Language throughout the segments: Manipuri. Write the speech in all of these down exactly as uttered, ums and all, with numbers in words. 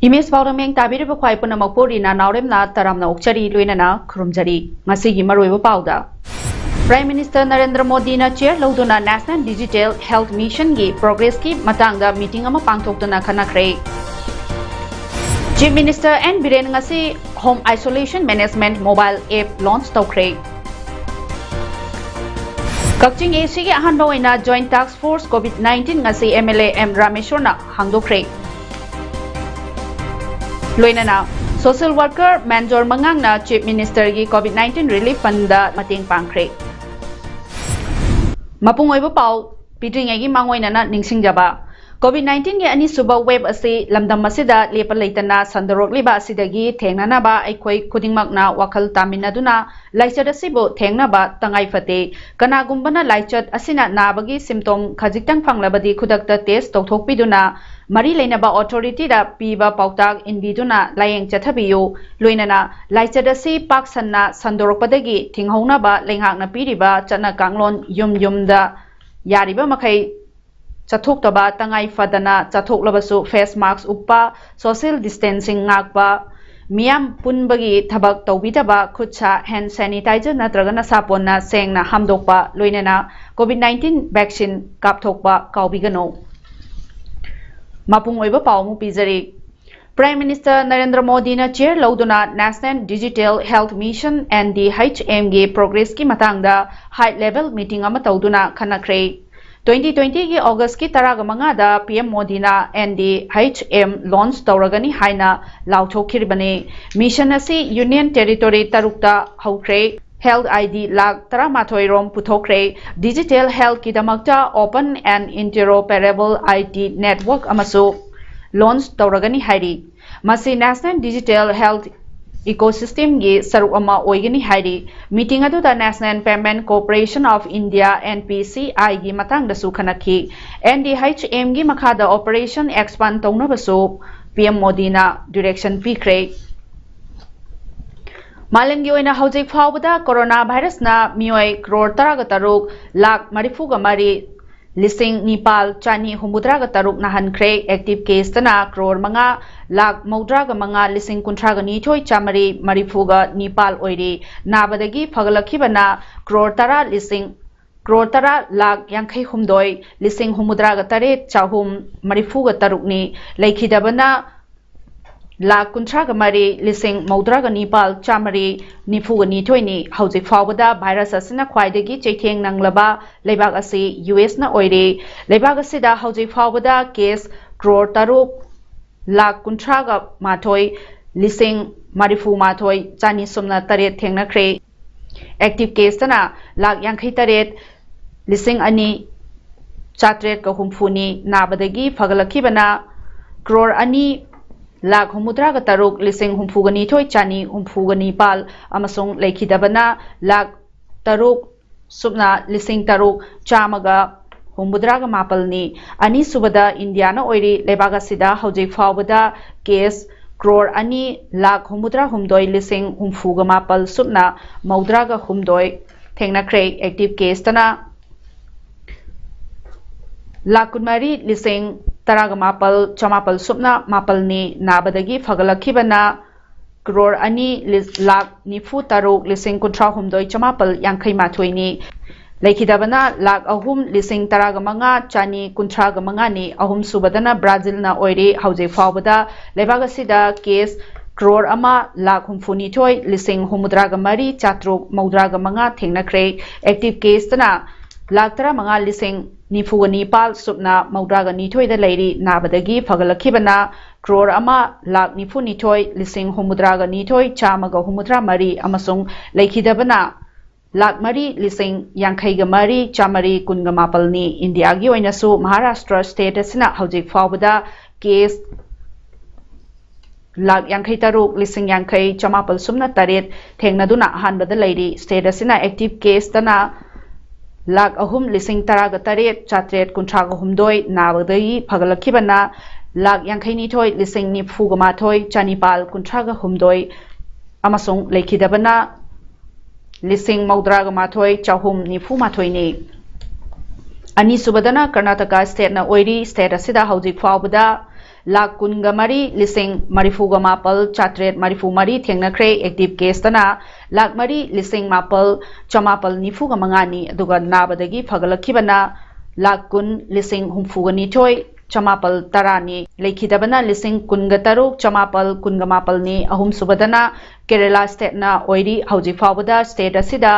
ꯏꯃꯦꯖ ꯄꯥꯎꯗꯝ ꯌꯦꯡ ꯇꯥꯕꯤꯔꯤꯕ ꯈ꯭ꯋꯥꯏ ꯄꯨꯝꯅꯃꯛꯄꯨ ꯔꯤꯅꯥ ꯅꯥꯎꯔꯦꯝꯅ ꯇꯔꯥꯝꯅ ꯑꯣꯛꯆꯔꯤ, ꯂꯣꯏꯅꯅ ꯈꯨꯔꯨꯝꯖꯔꯤ꯫ ꯉꯁꯤꯒꯤ ꯃꯔꯨꯑꯣꯏꯕ ꯄꯥꯎꯗ, Prime Minister ꯅꯔꯦꯟꯗ꯭ꯔ ꯃꯣꯗꯤꯅ chair ꯂꯧꯗꯨꯅ National Digital Health Missionꯒꯤ progressꯀꯤ ꯃꯇꯥꯡꯗ meeting ꯑꯃ ꯄꯥꯡꯊꯣꯛꯇꯨꯅ ꯈꯟꯅꯈ꯭ꯔꯦ꯫ Chief Minister N ꯕꯤꯔꯦꯟ ꯉꯁꯤ Home Isolation Management mobile app launch ꯇꯧꯈ꯭ꯔꯦ꯫ ꯀꯛꯆꯤꯡ ACꯒꯤ ꯑꯍꯥꯟꯕ ꯑꯣꯏꯅ Joint Task Force COVID nineteen ꯉꯁꯤ MLA M ꯔꯥꯃꯦꯁꯣꯔꯅ ꯍꯥꯡꯗꯣꯛꯈ꯭ꯔꯦ꯫ ꯂꯣꯏꯅꯅ social worker ꯃꯦꯟꯖꯣꯔ ꯃꯉꯥꯡꯅ Chief Ministerꯒꯤ COVID nineteen relief fundꯗ ꯃꯇꯦꯡ ꯄꯥꯡꯈ꯭ꯔꯦ꯫ ꯃꯄꯨꯡ ꯑꯣꯏꯕ ꯄꯥꯎ ꯄꯤꯗ꯭ꯔꯤꯉꯩꯒꯤ ꯃꯥꯡꯑꯣꯏꯅꯅ ꯅꯤꯡꯁꯤꯡꯖꯕ, COVID nineteenꯒꯤ ꯑꯅꯤꯁꯨꯕ wave ꯑꯁꯤ ꯂꯝꯗꯝ ꯑꯁꯤꯗ ꯂꯦꯞꯄ ꯂꯩꯇꯅ ꯁꯟꯗꯣꯔꯛꯂꯤꯕ ꯑꯁꯤꯗꯒꯤ ꯊꯦꯡꯅꯅꯕ ꯑꯩꯈꯣꯏ ꯈꯨꯗꯤꯡꯃꯛꯅ ꯋꯥꯈꯜ ꯇꯥꯃꯤꯟꯅꯗꯨꯅ ꯂꯥꯏꯆꯠ ꯑꯁꯤꯕꯨ ꯊꯦꯡꯅꯕ ꯇꯉꯥꯏ ꯐꯗꯦ꯫ ꯀꯅꯥꯒꯨꯝꯕꯅ ꯂꯥꯏꯆꯠ ꯑꯁꯤꯅ ꯅꯥꯕꯒꯤ symptom ꯈꯖꯤꯛꯇꯪ ꯐꯪꯂꯕꯗꯤ ꯈꯨꯗꯛꯇ test ꯇꯧꯊꯣꯛꯄꯤꯗꯨꯅ ꯃꯔꯤ ꯂꯩꯅꯕ authorityꯗ ꯄꯤꯕ ꯄꯥꯎꯇꯥꯛ ꯏꯟꯕꯤꯗꯨꯅ ꯂꯥꯌꯦꯡ ꯆꯠꯊꯕꯤꯌꯨ꯫ ꯂꯣꯏꯅꯅ ꯂꯥꯏꯆꯠ ꯑꯁꯤ ꯄꯥꯛ ꯁꯟꯅ ꯁꯟꯗꯣꯔꯛꯄꯗꯒꯤ ꯊꯤꯡꯍꯧꯅꯕ ꯂꯩꯉꯥꯛꯅ ꯄꯤꯔꯤꯕ ꯆꯠꯅ ꯀꯥꯡꯂꯣꯟ ꯌꯨꯝ ꯌꯨꯝꯗ ꯌꯥꯔꯤꯕ ꯃꯈꯩ ꯆꯠꯊꯣꯛꯇꯕ, ꯇꯉꯥꯏ ꯐꯗꯅ ꯆꯠꯊꯣꯛꯂꯕꯁꯨ face mask ꯎꯞꯄ, social distancing ꯉꯥꯛꯄ, ꯃꯤꯌꯥꯝ ꯄꯨꯟꯕꯒꯤ ꯊꯕꯛ ꯇꯧꯕꯤꯗꯕ, ꯈꯨꯠ ꯁꯥ hand sanitizer ꯅꯠꯇ꯭ꯔꯒꯅ ꯁꯥꯄꯣꯟꯅ ꯁꯦꯡꯅ ꯍꯥꯝꯗꯣꯛꯄ, ꯂꯣꯏꯅꯅ COVID nineteen vaccine ꯀꯥꯞꯊꯣꯛꯄ ꯀꯥꯎꯕꯤꯒꯅꯨ꯫ ꯃꯄꯨꯡ ꯑꯣꯏꯕ ꯄꯥꯎ ꯑꯃꯨꯛ ꯄꯤꯖꯔꯤ꯫ Prime Minister ꯅꯔꯦꯟꯗ꯭ꯔ ꯃꯣꯗꯤꯅ chair ꯂꯧꯗꯨꯅ National Digital Health Mission, NDHMꯒꯤ progressꯀꯤ ꯃꯇꯥꯡꯗ high level meeting ꯑꯃ ꯇꯧꯗꯨꯅ ꯈꯟꯅꯈ꯭ꯔꯦ꯫ Twenty twentyꯒꯤ Augustꯀꯤ ꯇꯔꯥꯒ ꯃꯉꯥꯗ PM ꯃꯣꯗꯤꯅ NDHM launch ꯇꯧꯔꯒꯅꯤ ꯍꯥꯏꯅ ꯂꯥꯎꯊꯣꯛꯈꯤꯕꯅꯤ꯫ Mission ꯑꯁꯤ Union Territory ꯇꯔꯨꯛꯇ ꯍꯧꯈ꯭ꯔꯦ꯫ Health ID ꯂꯥꯈ ꯇꯔꯥꯃꯥꯊꯣꯏ ꯔꯣꯝ ꯄꯨꯊꯣꯛꯈ꯭ꯔꯦ꯫ Digital healthꯀꯤꯗꯃꯛꯇ open and interoperable IT network ꯑꯃꯁꯨ ꯂꯣꯟꯆ ꯇꯧꯔꯒꯅꯤ ꯍꯥꯏꯔꯤ꯫ ꯃꯁꯤ National Digital Health Ecosystemꯒꯤ ꯁꯔꯨꯛ ꯑꯃ ꯑꯣꯏꯒꯅꯤ ꯍꯥꯏꯔꯤ꯫ ꯃꯤꯇꯤꯡ ꯑꯗꯨꯗ National Payment Corporation of India, NPCIꯒꯤ ꯃꯇꯥꯡꯗꯁꯨ ꯈꯟꯅꯈꯤ꯫ NDHMꯒꯤ ꯃꯈꯥꯗ operation expand ꯇꯧꯅꯕꯁꯨ PM ꯃꯣꯗꯤꯅ direction ꯄꯤꯈ꯭ꯔꯦ꯫ ꯃꯥꯂꯦꯝꯒꯤ ꯑꯣꯏꯅ ꯍꯧꯖꯤꯛ ꯐꯥꯎꯕꯗ ꯀꯣꯔꯣꯅꯥ ꯚꯥꯏꯔꯁꯅ ꯃꯤꯑꯣꯏ ꯀ꯭ꯔꯣꯔ ꯇꯔꯥꯒ ꯇꯔꯨꯛ ꯂꯥꯈ ꯃꯔꯤꯐꯨꯒ ꯃꯔꯤ ꯂꯤꯁꯤꯡ ꯅꯤꯄꯥꯜ ꯆꯅꯤ ꯍꯨꯝꯐꯨꯇꯔꯥꯒ ꯇꯔꯨꯛ ꯅꯥꯍꯟꯈ꯭ꯔꯦ꯫ Active caseꯇꯅ ꯀ꯭ꯔꯣꯔ ꯃꯉꯥ ꯂꯥꯈ ꯃꯧꯗ꯭ꯔꯥꯒ ꯃꯉꯥ ꯂꯤꯁꯤꯡ ꯀꯨꯟꯊ꯭ꯔꯥꯒ ꯅꯤꯊꯣꯏ ꯆꯥꯃꯔꯤ ꯃꯔꯤꯐꯨꯒ ꯅꯤꯄꯥꯜ ꯑꯣꯏꯔꯤ꯫ ꯅꯥꯕꯗꯒꯤ ꯐꯒꯠꯂꯛꯈꯤꯕꯅ ꯀ꯭ꯔꯣꯔ ꯇꯔꯥ ꯂꯤꯁꯤꯡ ꯀ꯭ꯔꯣꯔ ꯇꯔꯥ ꯂꯥꯈ ꯌꯥꯡꯈꯩ ꯍꯨꯝꯗꯣꯏ ꯂꯤꯁꯤꯡ ꯍꯨꯝꯐꯨꯇꯔꯥꯒ ꯇꯔꯦꯠ ꯆꯍꯨꯝ ꯃꯔꯤꯐꯨꯒ ꯇꯔꯨꯛꯅꯤ꯫ ꯂꯩꯈꯤꯗꯕꯅ ꯂꯥꯈ ꯀꯨꯟꯊ꯭ꯔꯥꯒ ꯃꯔꯤ ꯂꯤꯁꯤꯡ ꯃꯧꯗ꯭ꯔꯥꯒ ꯅꯤꯄꯥꯜ ꯆꯥꯃꯔꯤ ꯅꯤꯐꯨꯒ ꯅꯤꯊꯣꯏꯅꯤ꯫ ꯍꯧꯖꯤꯛ ꯐꯥꯎꯕꯗ ꯚꯥꯏꯔꯁ ꯑꯁꯤꯅ ꯈ꯭ꯋꯥꯏꯗꯒꯤ ꯆꯩꯊꯦꯡ ꯅꯪꯂꯕ ꯂꯩꯕꯥꯛ ꯑꯁꯤ ꯌꯨ ꯑꯦꯁꯅ ꯑꯣꯏꯔꯤ꯫ ꯂꯩꯕꯥꯛ ꯑꯁꯤꯗ ꯍꯧꯖꯤꯛ ꯐꯥꯎꯕꯗ ꯀꯦꯁ ꯀ꯭ꯔꯣꯔ ꯇꯔꯨꯛ ꯂꯥꯈ ꯀꯨꯟꯊ꯭ꯔꯥꯒ ꯃꯥꯊꯣꯏ ꯂꯤꯁꯤꯡ ꯃꯔꯤꯐꯨ ꯃꯥꯊꯣꯏ ꯆꯅꯤ ꯁꯨꯞꯅ ꯇꯔꯦꯠ ꯊꯦꯡꯅꯈ꯭ꯔꯦ꯫ Active caseꯇꯅ ꯂꯥꯈ ꯌꯥꯡꯈꯩ ꯇꯔꯦꯠ ꯂꯤꯁꯤꯡ ꯑꯅꯤ ꯆꯥꯇ꯭ꯔꯦꯠꯀ ꯍꯨꯝꯐꯨꯅꯤ꯫ ꯅꯥꯕꯗꯒꯤ ꯐꯒꯠꯂꯛꯈꯤꯕꯅ ꯀ꯭ꯔꯣꯔ ꯑꯅꯤ ꯂꯥꯈ ꯍꯨꯝꯐꯨꯇꯔꯥꯒ ꯇꯔꯨꯛ ꯂꯤꯁꯤꯡ ꯍꯨꯝꯐꯨꯒ ꯅꯤꯊꯣꯏ ꯆꯅꯤ ꯍꯨꯝꯐꯨꯒ ꯅꯤꯄꯥꯜ ꯑꯃꯁꯨꯡ ꯂꯩꯈꯤꯗꯕꯅ ꯂꯥꯈ ꯇꯔꯨꯛ ꯁꯨꯞꯅ ꯂꯤꯁꯤꯡ ꯇꯔꯨꯛ ꯆꯥꯝꯃꯒ ꯍꯨꯝꯐꯨꯇꯔꯥꯒ ꯃꯥꯄꯜꯅꯤ꯫ ꯑꯅꯤꯁꯨꯕꯗ ꯏꯟꯗꯤꯌꯥꯅ ꯑꯣꯏꯔꯤ꯫ ꯂꯩꯕꯥꯛ ꯑꯁꯤꯗ ꯍꯧꯖꯤꯛ ꯐꯥꯎꯕꯗ ꯀꯦꯁ ꯀ꯭ꯔꯣꯔ ꯑꯅꯤ ꯂꯥꯈ ꯍꯨꯝꯐꯨꯇꯔꯥ ꯍꯨꯝꯗꯣꯏ ꯂꯤꯁꯤꯡ ꯍꯨꯝꯐꯨꯒ ꯃꯥꯄꯜ ꯁꯨꯞꯅ ꯃꯧꯗ꯭ꯔꯥꯒ ꯍꯨꯝꯗꯣꯏ ꯊꯦꯡꯅꯈ꯭ꯔꯦ꯫ Active caseꯇꯅ ꯂꯥꯈ ꯀꯨꯟꯃꯔꯤ ꯂꯤꯁꯤꯡ ꯇꯔꯥꯒ ꯃꯥꯄꯜ ꯆꯃꯥꯄꯜ ꯁꯨꯞꯅ ꯃꯥꯄꯜꯅꯤ꯫ ꯅꯥꯕꯗꯒꯤ ꯐꯒꯠꯂꯛꯈꯤꯕꯅ ꯀ꯭ꯔꯣꯔ ꯑꯅꯤ ꯂꯥꯈ ꯅꯤꯐꯨ ꯇꯔꯨꯛ ꯂꯤꯁꯤꯡ ꯀꯨꯟꯊ꯭ꯔꯥ ꯍꯨꯝꯗꯣꯏ ꯆꯃꯥꯄꯜ ꯌꯥꯡꯈꯩ ꯃꯥꯊꯣꯏꯅꯤ꯫ ꯂꯩꯈꯤꯗꯕꯅ ꯂꯥꯈ ꯑꯍꯨꯝ ꯂꯤꯁꯤꯡ ꯇꯔꯥꯒ ꯃꯉꯥ ꯆꯅꯤ ꯀꯨꯟꯊ꯭ꯔꯥꯒ ꯃꯉꯥꯅꯤ꯫ ꯑꯍꯨꯝꯁꯨꯕꯗꯅ ꯕ꯭ꯔꯥꯖꯤꯜꯅ ꯑꯣꯏꯔꯤ꯫ ꯍꯧꯖꯤꯛ ꯐꯥꯎꯕꯗ ꯂꯩꯕꯥꯛ ꯑꯁꯤꯗ ꯀꯦꯁ ꯀ꯭ꯔꯣꯔ ꯑꯃ ꯂꯥꯈ ꯍꯨꯝꯐꯨꯅꯤꯊꯣꯏ ꯂꯤꯁꯤꯡ ꯍꯨꯝꯐꯨꯇꯔꯥꯒ ꯃꯔꯤ ꯆꯥꯇ꯭ꯔꯨꯛ ꯃꯧꯗ꯭ꯔꯥꯒ ꯃꯉꯥ ꯊꯦꯡꯅꯈ꯭ꯔꯦ꯫ Active caseꯇꯅ ꯂꯥꯈ ꯇꯔꯥꯃꯉꯥ ꯂꯤꯁꯤꯡ ꯅꯤꯐꯨꯒ ꯅꯤꯄꯥꯜ ꯁꯨꯞꯅ ꯃꯧꯗ꯭ꯔꯥꯒ ꯅꯤꯊꯣꯏꯗ ꯂꯩꯔꯤ꯫ ꯅꯥꯕꯗꯒꯤ ꯐꯒꯠꯂꯛꯈꯤꯕꯅ ꯀ꯭ꯔꯣꯔ ꯑꯃ ꯂꯥꯈ ꯅꯤꯐꯨ ꯅꯤꯊꯣꯏ ꯂꯤꯁꯤꯡ ꯍꯨꯝꯐꯨꯇꯔꯥꯒ ꯅꯤꯊꯣꯏ ꯆꯥꯝꯃꯒ ꯍꯨꯝꯐꯨꯇꯔꯥ ꯃꯔꯤ ꯑꯃꯁꯨꯡ ꯂꯩꯈꯤꯗꯕꯅ ꯂꯥꯈ ꯃꯔꯤ ꯂꯤꯁꯤꯡ ꯌꯥꯡꯈꯩꯒ ꯃꯔꯤ ꯆꯥꯃꯔꯤ ꯀꯨꯟꯒ ꯃꯥꯄꯜꯅꯤ꯫ ꯏꯟꯗꯤꯌꯥꯒꯤ ꯑꯣꯏꯅꯁꯨ ꯃꯍꯥꯔꯥꯁꯇ꯭ꯔ state ꯑꯁꯤꯅ ꯍꯧꯖꯤꯛ ꯐꯥꯎꯕꯗ case ꯂꯥꯈ ꯌꯥꯡꯈꯩ ꯇꯔꯨꯛ ꯂꯤꯁꯤꯡ ꯌꯥꯡꯈꯩ ꯆꯃꯥꯄꯜ ꯁꯨꯞꯅ ꯇꯔꯦꯠ ꯊꯦꯡꯅꯗꯨꯅ ꯑꯍꯥꯟꯕꯗ ꯂꯩꯔꯤ꯫ State ꯑꯁꯤꯅ active caseꯇꯅ ꯂꯥꯈ ꯑꯍꯨꯝ ꯂꯤꯁꯤꯡ ꯇꯔꯥꯒ ꯇꯔꯦꯠ ꯆꯥꯇ꯭ꯔꯦꯠ ꯀꯨꯟꯊ꯭ꯔꯥꯒ ꯍꯨꯝꯗꯣꯏ, ꯅꯥꯕꯗꯒꯤ ꯐꯒꯠꯂꯛꯈꯤꯕꯅ ꯂꯥꯈ ꯌꯥꯡꯈꯩ ꯅꯤꯊꯣꯏ ꯂꯤꯁꯤꯡ ꯅꯤꯐꯨꯒ ꯃꯥꯊꯣꯏ ꯆꯅꯤꯄꯥꯜ ꯀꯨꯟꯊ꯭ꯔꯥꯒ ꯍꯨꯝꯗꯣꯏ ꯑꯃꯁꯨꯡ ꯂꯩꯈꯤꯗꯕꯅ ꯂꯤꯁꯤꯡ ꯃꯧꯗ꯭ꯔꯥꯒ ꯃꯥꯊꯣꯏ ꯆꯍꯨꯝ ꯅꯤꯐꯨ ꯃꯥꯊꯣꯏꯅꯤ꯫ ꯑꯅꯤꯁꯨꯕꯗꯅ ꯀꯔꯅꯥꯇꯀꯥ stateꯅ ꯑꯣꯏꯔꯤ꯫ State ꯑꯁꯤꯗ ꯍꯧꯖꯤꯛ ꯐꯥꯎꯕꯗ ꯂꯥꯈ ꯀꯨꯟꯒ ꯃꯔꯤ ꯂꯤꯁꯤꯡ ꯃꯔꯤꯐꯨꯒ ꯃꯥꯄꯜ ꯆꯥꯇ꯭ꯔꯦꯠ ꯃꯔꯤꯐꯨ ꯃꯔꯤ ꯊꯦꯡꯅꯈ꯭ꯔꯦ꯫ Active caseꯇꯅ ꯂꯥꯈ ꯃꯔꯤ ꯂꯤꯁꯤꯡ ꯃꯥꯄꯜ ꯆꯃꯥꯄꯜ ꯅꯤꯐꯨꯒ ꯃꯉꯥꯅꯤ꯫ ꯑꯗꯨꯒ ꯅꯥꯕꯗꯒꯤ ꯐꯒꯠꯂꯛꯈꯤꯕꯅ ꯂꯥꯈ ꯀꯨꯟ ꯂꯤꯁꯤꯡ ꯍꯨꯝꯐꯨꯒ ꯅꯤꯊꯣꯏ ꯆꯃꯥꯄꯜ ꯇꯔꯥꯅꯤ꯫ ꯂꯩꯈꯤꯗꯕꯅ ꯂꯤꯁꯤꯡ ꯀꯨꯟꯒ ꯇꯔꯨꯛ ꯆꯃꯥꯄꯜ ꯀꯨꯟꯒ ꯃꯥꯄꯜꯅꯤ꯫ ꯑꯍꯨꯝꯁꯨꯕꯗꯅ ꯀꯦꯔꯦꯂꯥ stateꯅ ꯑꯣꯏꯔꯤ꯫ ꯍꯧꯖꯤꯛ ꯐꯥꯎꯕꯗ state ꯑꯁꯤꯗ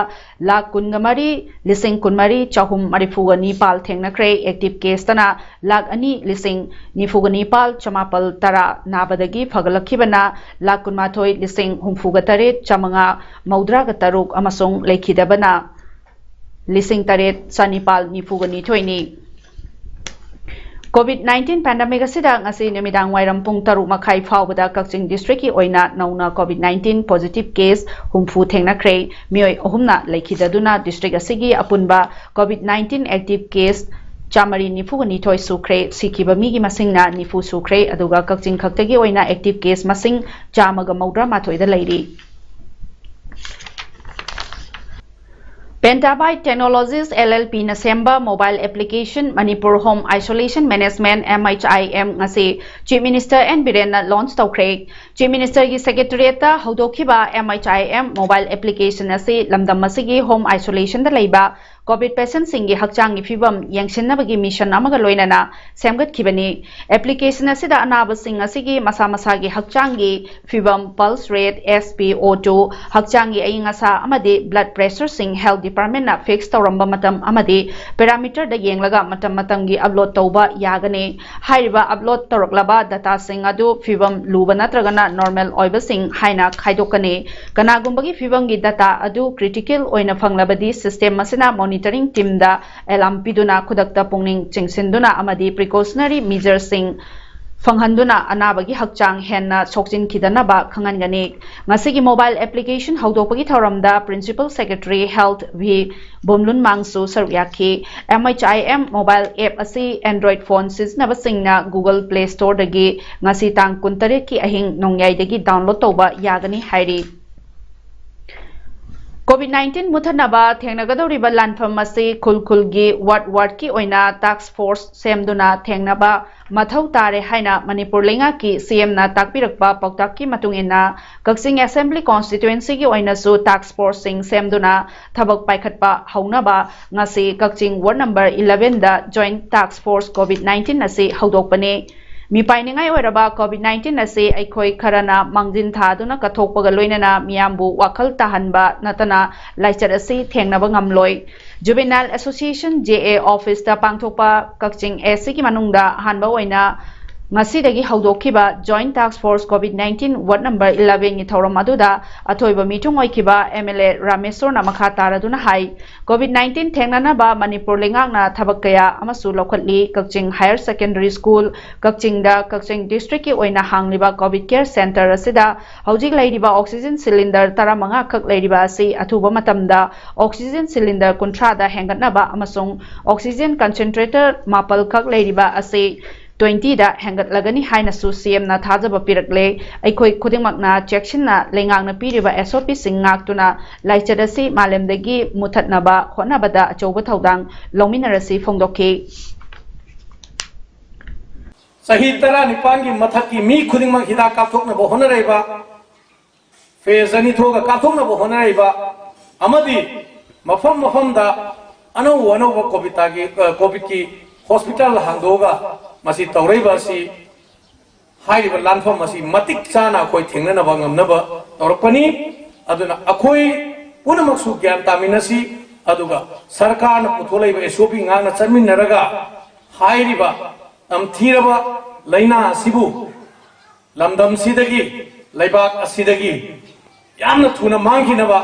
ꯂꯥꯈ ꯀꯨꯟꯒ ꯃꯔꯤ ꯂꯤꯁꯤꯡ ꯀꯨꯟꯃꯔꯤ ꯆꯍꯨꯝ ꯃꯔꯤꯐꯨꯒ ꯅꯤꯄꯥꯜ ꯊꯦꯡꯅꯈ꯭ꯔꯦ꯫ Active caseꯇꯅ ꯂꯥꯈ ꯑꯅꯤ ꯂꯤꯁꯤꯡ ꯅꯤꯐꯨꯒ ꯅꯤꯄꯥꯜ ꯆꯃꯥꯄꯜ ꯇꯔꯥ, ꯅꯥꯕꯗꯒꯤ ꯐꯒꯠꯂꯛꯈꯤꯕꯅ ꯂꯥꯈ ꯀꯨꯟꯃꯥꯊꯣꯏ ꯂꯤꯁꯤꯡ ꯍꯨꯝꯐꯨꯒ ꯇꯔꯦꯠ ꯆꯥꯃꯉꯥ ꯃꯧꯗ꯭ꯔꯥꯒ ꯇꯔꯨꯛ ꯑꯃꯁꯨꯡ ꯂꯩꯈꯤꯗꯕꯅ ꯂꯤꯁꯤꯡ ꯇꯔꯦꯠ ꯆꯅꯤꯄꯥꯜ ꯅꯤꯐꯨꯒ ꯅꯤꯊꯣꯏꯅꯤ꯫ COVID nineteen pandemic ꯑꯁꯤꯗ ꯉꯁꯤ ꯅꯨꯃꯤꯗꯥꯡ ꯋꯥꯏꯔꯝ ꯄꯨꯡ ꯇꯔꯨꯛ ꯃꯈꯥꯏ ꯐꯥꯎꯕꯗ ꯀꯛꯆꯤꯡ districtꯀꯤ ꯑꯣꯏꯅ ꯅꯧꯅ COVID nineteen positive case ꯍꯨꯝꯐꯨ ꯊꯦꯡꯅꯈ꯭ꯔꯦ꯫ ꯃꯤꯑꯣꯏ ꯑꯍꯨꯝꯅ ꯂꯩꯈꯤꯗꯗꯨꯅ district ꯑꯁꯤꯒꯤ ꯑꯄꯨꯟꯕ COVID nineteen active case ꯆꯥꯃꯔꯤ ꯅꯤꯐꯨꯒ ꯅꯤꯊꯣꯏ ꯁꯨꯈ꯭ꯔꯦ꯫ ꯁꯤꯈꯤꯕ ꯃꯤꯒꯤ ꯃꯁꯤꯡꯅ ꯅꯤꯐꯨ ꯁꯨꯈ꯭ꯔꯦ꯫ ꯑꯗꯨꯒ ꯀꯛꯆꯤꯡ ꯈꯛꯇꯒꯤ ꯑꯣꯏꯅ active case ꯃꯁꯤꯡ ꯆꯥꯝꯃꯒ ꯃꯧꯗ꯭ꯔꯥ ꯃꯥꯊꯣꯏꯗ ꯂꯩꯔꯤ꯫ Pentabyte Technologies LLPꯅ ꯁꯦꯝꯕ mobile application Manipur Home Isolation Management, MHIM, ꯉꯁꯤ Chief Minister N ꯕꯤꯔꯦꯟꯅ launch ꯇꯧꯈ꯭ꯔꯦ꯫ Chief Ministerꯒꯤ Secretariatꯇ ꯍꯧꯗꯣꯛꯈꯤꯕ MHIM mobile application ꯑꯁꯤ ꯂꯝꯗꯝ ꯑꯁꯤꯒꯤ home isolationꯗ ꯂꯩꯕ COVID patientꯁꯤꯡꯒꯤ ꯍꯛꯆꯥꯡꯒꯤ ꯐꯤꯕꯝ ꯌꯦꯡꯁꯤꯟꯅꯕꯒꯤ mission ꯑꯃꯒ ꯂꯣꯏꯅꯅ ꯁꯦꯝꯒꯠꯈꯤꯕꯅꯤ꯫ Application ꯑꯁꯤꯗ ꯑꯅꯥꯕꯁꯤꯡ ꯑꯁꯤꯒꯤ ꯃꯁꯥ ꯃꯁꯥꯒꯤ ꯍꯛꯆꯥꯡꯒꯤ ꯐꯤꯕꯝ, pulse rate, S P O two, ꯍꯛꯆꯥꯡꯒꯤ ꯑꯏꯪ ꯑꯁꯥ ꯑꯃꯗꯤ blood pressureꯁꯤꯡ health departmentꯅ fix ꯇꯧꯔꯝꯕ ꯃꯇꯝ ꯑꯃꯗꯤ parameterꯗ ꯌꯦꯡꯂꯒ ꯃꯇꯝ ꯃꯇꯝꯒꯤ upload ꯇꯧꯕ ꯌꯥꯒꯅꯤ꯫ ꯍꯥꯏꯔꯤꯕ upload ꯇꯧꯔꯛꯂꯕ dataꯁꯤꯡ ꯑꯗꯨ ꯐꯤꯕꯝ ꯂꯨꯕ ꯅꯠꯇ꯭ꯔꯒꯅ normal ꯑꯣꯏꯕꯁꯤꯡ ꯍꯥꯏꯅ ꯈꯥꯏꯗꯣꯛꯀꯅꯤ꯫ ꯀꯅꯥꯒꯨꯝꯕꯒꯤ ꯐꯤꯕꯝꯒꯤ data ꯑꯗꯨ critical ꯑꯣꯏꯅ ꯐꯪꯂꯕꯗꯤ system ꯑꯁꯤꯅ monitoring teamꯗ alarm ꯄꯤꯗꯨꯅ ꯈꯨꯗꯛꯇ ꯄꯨꯛꯅꯤꯡ ꯆꯤꯡꯁꯤꯟꯗꯨꯅ ꯑꯃꯗꯤ precautionary measuresꯁꯤꯡ ꯐꯪꯍꯟꯗꯨꯅ ꯑꯅꯥꯕꯒꯤ ꯍꯛꯆꯥꯡ ꯍꯦꯟꯅ ꯁꯣꯛꯆꯤꯟꯈꯤꯗꯅꯕ ꯈꯪꯍꯟꯒꯅꯤ꯫ ꯉꯁꯤꯒꯤ mobile application ꯍꯧꯗꯣꯛꯄꯒꯤ ꯊꯧꯔꯝꯗ Principal Secretary Health V ꯕꯣꯝꯂꯨꯟ ꯃꯥꯡꯁꯨ ꯁꯔꯨꯛ ꯌꯥꯈꯤ꯫ M H I M mobile app ꯑꯁꯤ Android phone ꯁꯤꯖꯤꯟꯅꯕꯁꯤꯡꯅ Google Play Storeꯗꯒꯤ ꯉꯁꯤ ꯇꯥꯡ ꯀꯨꯟꯇꯔꯦꯠꯀꯤ ꯑꯍꯤꯡ ꯅꯣꯡꯌꯥꯏꯗꯒꯤ download ꯇꯧꯕ ꯌꯥꯒꯅꯤ ꯍꯥꯏꯔꯤ꯫ COVID nineteen ꯃꯨꯊꯠꯅꯕ ꯊꯦꯡꯅꯒꯗꯧꯔꯤꯕ ꯂꯥꯟꯐꯝ ꯑꯁꯤ ꯈꯨꯜ ꯈꯨꯜꯒꯤ ward wardꯀꯤ ꯑꯣꯏꯅ task force ꯁꯦꯝꯗꯨꯅ ꯊꯦꯡꯅꯕ ꯃꯊꯧ ꯇꯥꯔꯦ ꯍꯥꯏꯅ ꯃꯅꯤꯄꯨꯔ ꯂꯩꯉꯥꯛꯀꯤ C Mꯅ ꯇꯥꯛꯄꯤꯔꯛꯄ ꯄꯥꯎꯇꯥꯛꯀꯤ ꯃꯇꯨꯡ ꯏꯟꯅ ꯀꯛꯆꯤꯡ Assembly Constituencyꯒꯤ ꯑꯣꯏꯅꯁꯨ task forceꯁꯤꯡ ꯁꯦꯝꯗꯨꯅ ꯊꯕꯛ ꯄꯥꯏꯈꯠꯄ ꯍꯧꯅꯕ ꯉꯁꯤ ꯀꯛꯆꯤꯡ ward number elevenꯗ Joint Task Force COVID nineteen ꯑꯁꯤ ꯍꯧꯗꯣꯛꯄꯅꯤ꯫ ꯃꯤꯄꯥꯏꯅꯤꯡꯉꯥꯏ ꯑꯣꯏꯔꯕ COVID nineteen ꯑꯁꯤ ꯑꯩꯈꯣꯏ ꯈꯔꯅ ꯃꯥꯡꯖꯤꯟ ꯊꯥꯗꯨꯅ ꯀꯠꯊꯣꯛꯄꯒ ꯂꯣꯏꯅꯅ ꯃꯤꯌꯥꯝꯕꯨ ꯋꯥꯈꯜ ꯇꯥꯍꯟꯕ ꯅꯠꯇꯅ ꯂꯥꯏꯆꯠ ꯑꯁꯤ ꯊꯦꯡꯅꯕ ꯉꯝꯂꯣꯏ꯫ Juvenile Association J A officeꯇ ꯄꯥꯡꯊꯣꯛꯄ ꯀꯛꯆꯤꯡ A Cꯒꯤ ꯃꯅꯨꯡꯗ ꯑꯍꯥꯟꯕ ꯑꯣꯏꯅ ꯉꯁꯤꯗꯒꯤ ꯍꯧꯗꯣꯛꯈꯤꯕ Joint Task Force COVID nineteen ward number elevenꯒꯤ ꯊꯧꯔꯝ ꯑꯗꯨꯗ ꯑꯊꯣꯏꯕ ꯃꯤꯊꯨꯡ ꯑꯣꯏꯈꯤꯕ M L A ꯔꯥꯃꯦꯁꯣꯔꯅ ꯃꯈꯥ ꯇꯥꯔꯗꯨꯅ ꯍꯥꯏ, COVID nineteen ꯊꯦꯡꯅꯅꯕ ꯃꯅꯤꯄꯨꯔ ꯂꯩꯉꯥꯛꯅ ꯊꯕꯛ ꯀꯌꯥ ꯑꯃꯁꯨ ꯂꯧꯈꯠꯂꯤ꯫ ꯀꯛꯆꯤꯡ Higher Secondary School, ꯀꯛꯆꯤꯡꯗ ꯀꯛꯆꯤꯡ districtꯀꯤ ꯑꯣꯏꯅ ꯍꯥꯡꯂꯤꯕ COVID Care Centre ꯑꯁꯤꯗ ꯍꯧꯖꯤꯛ ꯂꯩꯔꯤꯕ oxygen cylinder ꯇꯔꯥꯃꯉꯥ ꯈꯛ ꯂꯩꯔꯤꯕ ꯑꯁꯤ ꯑꯊꯨꯕ ꯃꯇꯝꯗ oxygen cylinder ꯀꯨꯟꯊ꯭ꯔꯥꯗ ꯍꯦꯟꯒꯠꯅꯕ ꯑꯃꯁꯨꯡ oxygen concentrator ꯃꯥꯄꯜ ꯈꯛ ꯂꯩꯔꯤꯕ ꯑꯁꯤ twentyꯗ ꯍꯦꯟꯒꯠꯂꯒꯅꯤ ꯍꯥꯏꯅꯁꯨ C Mꯅ ꯊꯥꯖꯕ ꯄꯤꯔꯛꯂꯦ꯫ ꯑꯩꯈꯣꯏ ꯈꯨꯗꯤꯡꯃꯛꯅ ꯆꯦꯛꯁꯤꯟꯅ ꯂꯩꯉꯥꯛꯅ ꯄꯤꯔꯤꯕ S O Pꯁꯤꯡ ꯉꯥꯛꯇꯨꯅ ꯂꯥꯏꯆꯠ ꯑꯁꯤ ꯃꯥꯂꯦꯝꯗꯒꯤ ꯃꯨꯊꯠꯅꯕ ꯍꯣꯠꯅꯕꯗ ꯑꯆꯧꯕ ꯊꯧꯗꯥꯡ ꯂꯧꯃꯤꯟꯅꯔꯁꯤ ꯐꯣꯡꯗꯣꯛꯈꯤ꯫ ꯆꯍꯤ ꯇꯔꯥꯅꯤꯄꯥꯟꯒꯤ ꯃꯊꯛꯀꯤ ꯃꯤ ꯈꯨꯗꯤꯡꯃꯛ ꯍꯤꯗꯥꯛ ꯀꯥꯞꯊꯣꯛꯅꯕ ꯍꯣꯠꯅꯔꯛꯏꯕ, phase ꯑꯅꯤ ꯊꯣꯛꯑꯒ ꯀꯥꯞꯊꯣꯛꯅꯕ ꯍꯣꯠꯅꯔꯛꯏꯕ ꯑꯃꯗꯤ ꯃꯐꯝ ꯃꯐꯝꯗ ꯑꯅꯧ ꯑꯅꯧꯕ COVIDꯀꯤ, ꯑ, COVIDꯀꯤ hospital ꯍꯥꯡꯗꯣꯛꯑꯒ ꯃꯁꯤ ꯇꯧꯔꯛꯏꯕ ꯑꯁꯤ, ꯍꯥꯏꯔꯤꯕ ꯂꯥꯟꯐꯝ ꯑꯁꯤ ꯃꯇꯤꯛ ꯆꯥꯅ ꯑꯩꯈꯣꯏ ꯊꯦꯡꯅꯅꯕ ꯉꯝꯅꯕ ꯇꯧꯔꯛꯄꯅꯤ꯫ ꯑꯗꯨꯅ ꯑꯩꯈꯣꯏ ꯄꯨꯝꯅꯃꯛꯁꯨ ꯒ꯭ꯌꯥꯟ ꯇꯥꯃꯤꯟꯅꯁꯤ, ꯑꯗꯨꯒ ꯁꯔꯀꯥꯔꯅ ꯄꯨꯊꯣꯛꯂꯛꯏꯕ S O P ꯉꯥꯛꯅ ꯆꯠꯃꯤꯟꯅꯔꯒ ꯍꯥꯏꯔꯤꯕ ꯇꯝꯊꯤꯔꯕ ꯂꯥꯏꯅꯥ ꯑꯁꯤꯕꯨ ꯂꯝꯗꯝꯁꯤꯗꯒꯤ, ꯂꯩꯕꯥꯛ ꯑꯁꯤꯗꯒꯤ ꯌꯥꯝꯅ ꯊꯨꯅ ꯃꯥꯡꯈꯤꯅꯕ,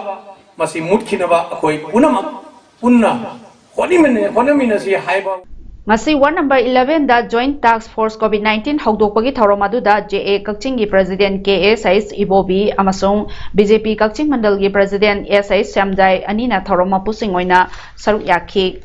ꯃꯁꯤ ꯃꯨꯠꯈꯤꯅꯕ ꯑꯩꯈꯣꯏ ꯄꯨꯝꯅꯃꯛ ꯄꯨꯟꯅ ꯍꯣꯠꯅꯃꯤꯟꯅ-, ꯍꯣꯠꯅꯃꯤꯟꯅꯁꯤ ꯍꯥꯏꯕ꯫ ꯉꯁꯤ ꯋꯥꯔꯗ ꯅꯝꯕꯔ ꯏꯂꯦꯚꯦꯟꯗ Joint Task Force COVID nineteen ꯍꯧꯗꯣꯛꯄꯒꯤ ꯊꯧꯔꯝ ꯑꯗꯨꯗ J A ꯀꯛꯆꯤꯡꯒꯤ President K S H ꯏꯕꯣꯕꯤ ꯑꯃꯁꯨꯡ B J P ꯀꯛꯆꯤꯡ ꯃꯟꯗꯜꯒꯤ President S H ꯁ꯭ꯌꯥꯝꯖꯥꯏ ꯑꯅꯤꯅ ꯊꯧꯔꯝ ꯃꯄꯨꯁꯤꯡ ꯑꯣꯏꯅ ꯁꯔꯨꯛ ꯌꯥꯈꯤ꯫